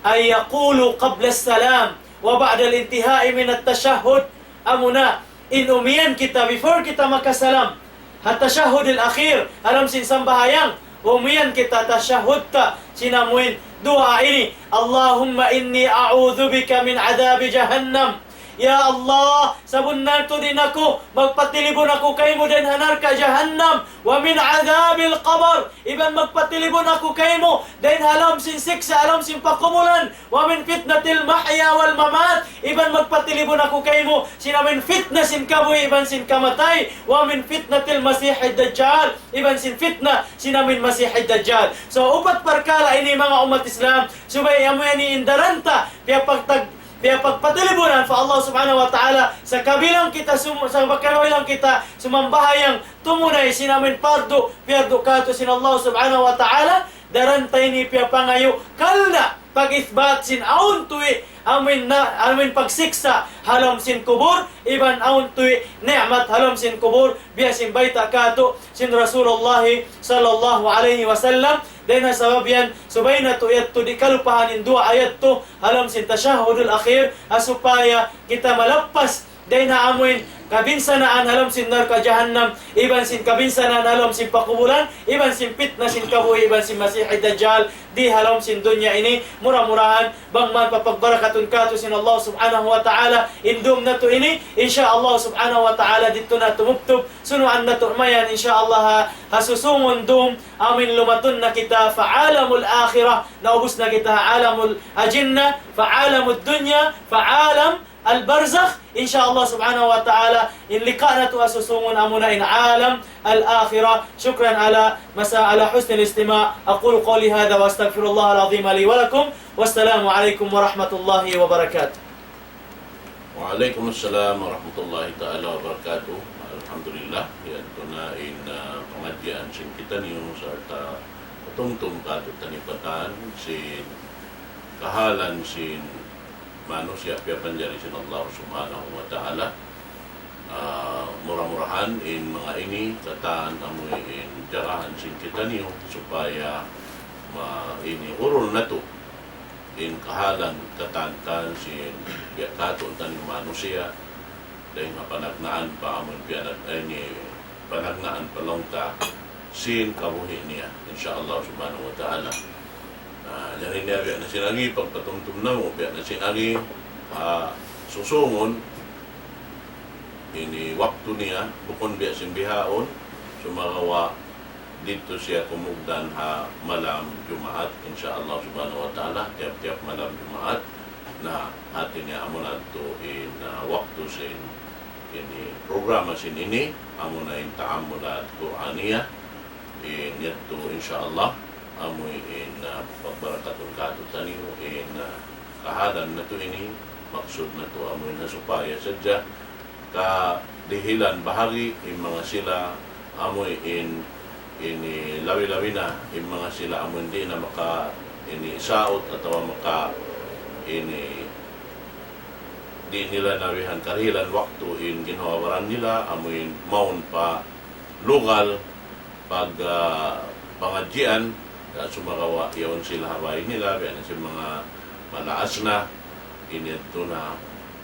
أن يقولوا قبل السلام وبعد الانتهاء من التشهد. Amuna, in umiyan kita, before kita makasalam ha tashahhud al-akhir, ha lawm sin sambahayang, umiyan kita tashahhud ta sin amuin duwaa ini, اللهم إني أعوذ بك من عذاب جهنم. Ya Allah, sabunnal tuud in aku, magpatilibun aku kaymu dayn ha narka' jahannam, ومن عذاب القبر, iban magpatilibun aku kaymu dayn ha lawm sin siksa', ha lawm sin pakubulan, ومن فتنة المحيا والممات, iban magpatilibun aku kaymu sin amuin fitna sin kabuhi' iban sin kamatay, ومن فتنة المسيح الدجال, iban sin fitna sin amuin Masih ad-Dajjal. So, upat parkala' ini, manga ummat Islam, subay amu yan in daran ta, piyapagtag-, Piyapagpatilibunan pa Allah Subhanahu wa Ta'ala, sakabilang kita sum-, sakabilang kita sumambahayang tumunay sin amuin pardu, piyardu katu' sin Allah Subhanahu wa Ta'ala, daran ta ini piyapangayu', karna' pag-ithbat sin awn tuwi', amuin na, amuin pagsiksa' ha lawm sin kubul, iban awn tuwi' ni'mat ha lawm sin kubul, biya' sin bayta' katu' sin Rasulullah sallallahu alayhi wasallam. Dayn ha sabab yan, subay natu' yadtu di' kalupahan in duwaa yadtu, ha lawm sin tashahhudul akhir, ha supaya kita malappas dayn ha amuin kabinsanaan ha lawm sin narka' jahannam, iban sin kabinsanaan ha lawm sin pakubulan, iban sin pitna sin kabuhi', iban sin Masih Dajjal, di ha lawm sin dunya ini. Mura-murahan, bang man papagbarakatun katu' sin Allah Subhanahu wa Ta'ala in dum natu' ini, insya Allah Subhanahu wa Ta'ala, didtu na tumubtub, sunuan natu' mayan, insya Allah, ha, ha susungun dum, amuin lumatun na kita pa alamul akhirah, naubus na kita ha alamul ajinna, pa alamud dunya, pa alam al-barzakh, insya Allah Subhanahu wa Ta'ala, in lika' natu' ha susungun amuna in alam al-akhirah. شكرا على مسا-، على حسن الاستماع. أقول قولي هذا وأستغفر الله العظيم لي ولكم. والسلام عليكم ورحمة الله وبركاته. Wa alaykum assalam warahmatullahi ta'ala wabarakatuh. Alhamdulillah, yadtu na in, ah, pangadjian sin kitaniyu sarta' patumtum katu' taniyu katan sin kahalan sin manusiya' piyapanjari sin Allah Subhanahu wa Ta'ala. Ah, mura-murahan in manga ini katan amuin jagahan sin kitaniyu supaya ma-, ini urul natu' in kahalan katan-katan sin biya' katu' taniyu manusiya', dayn ha panagnaan pa amun piyanag-, ini panagnaan pa laung ta sin kabuhi' niya, insya Allah Subhanahu wa Ta'ala. Na, jari niya biya' na sin agi, pagpatumtum namu', biya' na sin agi, ah, susungun, ini waktu niya, bukun biya' sin bihaun, sumagawa' didtu siya kumugdan ha malam Jumaat, insya Allah Subhanahu wa Ta'ala, tiyap-tiyap malam Jumaat. Na, hati niya amuna yadtu in, ah, waktu sin ini programa sin ini, amuna in ta'ammulat Qur'aniyah, in yadtu insya Allah, amu in, ah, pagbarakatun katu' taniyu, in, ah, kahalan natu' ini, maksud natu' amu in ha supaya sadja kadihilan bahagi' in manga sila amu in, ini labi-labi na in manga sila amu in di' na maka ini saut atawa maka ini di' nila nabihan kadihilan waktu in ginhawa-baran nila amu in mawn pa lugal pag, ah, pangadjian, sumagawa' yaun sila ha bay nila, biya' na sin manga malaas na, ini yadtu na,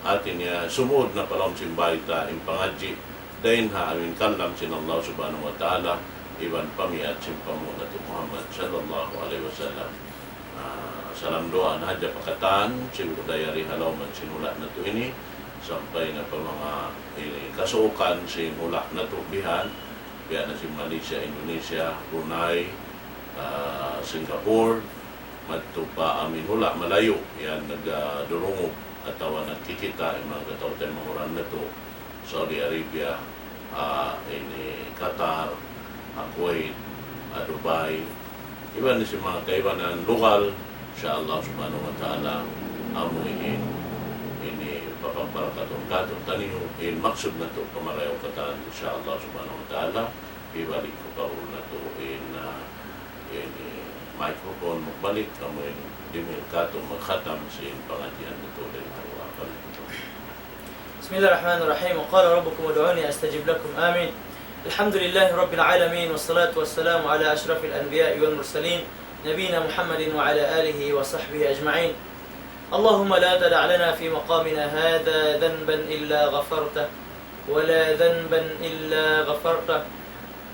hati niya sumud na pa lawm sin bayta' in pangadji', dayn ha amuin kalam sin Allah Subhanahu wa Ta'ala, iban pamiyat sin panghu' natu' Muhammad sallallahu alayhi wasallam. Ah, salam duwaa na hadja pa katan, sin budaya di ha lawm sin hula' natu' ini, sampay na pa manga ini kasuukan sin hula' natu' bihan, biya' na sin Malaysia, Indonesia, Brunei, ah, Singapore, madtu pa amuin hula' malayu', yan nagdurungug atawa nagkikita' in manga kataw-taymanghuran natu', Saudi Arabia, ah, ini Qatar, ah, Kuwait, ah, Dubai, iban sin manga kaibanan lugal, insya Allah Subhanahu wa Ta'ala, amu in, ini papagbarakatun katu' taniyu, in maksud natu' pamarayaw katan, insya Allah Subhanahu wa Ta'ala, hibalik ku pa guru natu' in, ah, ini microphone magbalik, amu in dimihil katu' magkhatam sin pangadjian natu' dayn ha duwaa. بسم الله الرحمن الرحيم. وقال ربكم ادعوني أستجب لكم. آمين. الحمد لله رب العالمين، والصلاة والسلام على أشرف الأنبياء والمرسلين، نبينا محمد وعلى آله وصحبه أجمعين. اللهم لا تدع لنا في مقامنا هذا ذنبا إلا غفرته، ولا ذنبا إلا غفرته،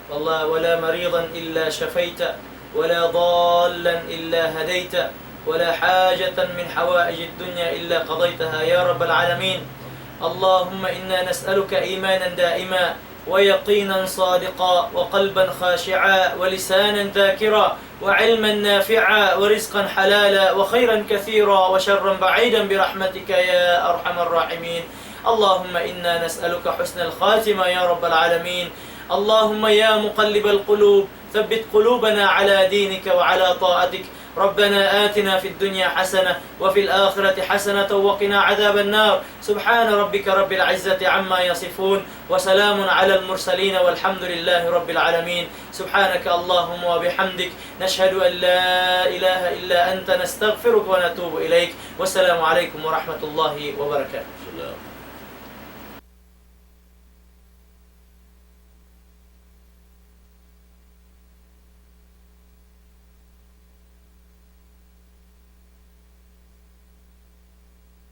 والله، ولا مريضا إلا شفيته، ولا ضالا إلا هديته، ولا حاجة من حوائج الدنيا إلا قضيتها يا رب العالمين. اللهم إنا نسألك إيمانا دائما، ويقينا صادقا، وقلبا خاشعا، ولسانا ذاكرا، وعلما نافعا، ورزقا حلالا، وخيرا كثيرا، وشرا بعيدا، برحمتك يا أرحم الراحمين. اللهم إنا نسألك حسن الخاتمة يا رب العالمين. اللهم يا مقلب القلوب، ثبت قلوبنا على دينك وعلى طاعتك. ربنا آتنا في الدنيا حسنة وفي الآخرة حسنة وقنا عذاب النار. سبحان ربك رب العزة عما يصفون، وسلام على المرسلين، والحمد لله رب العالمين. سبحانك اللهم وبحمدك، نشهد أن لا إله إلا أنت، نستغفرك ونتوب إليك. والسلام عليكم ورحمة الله وبركاته.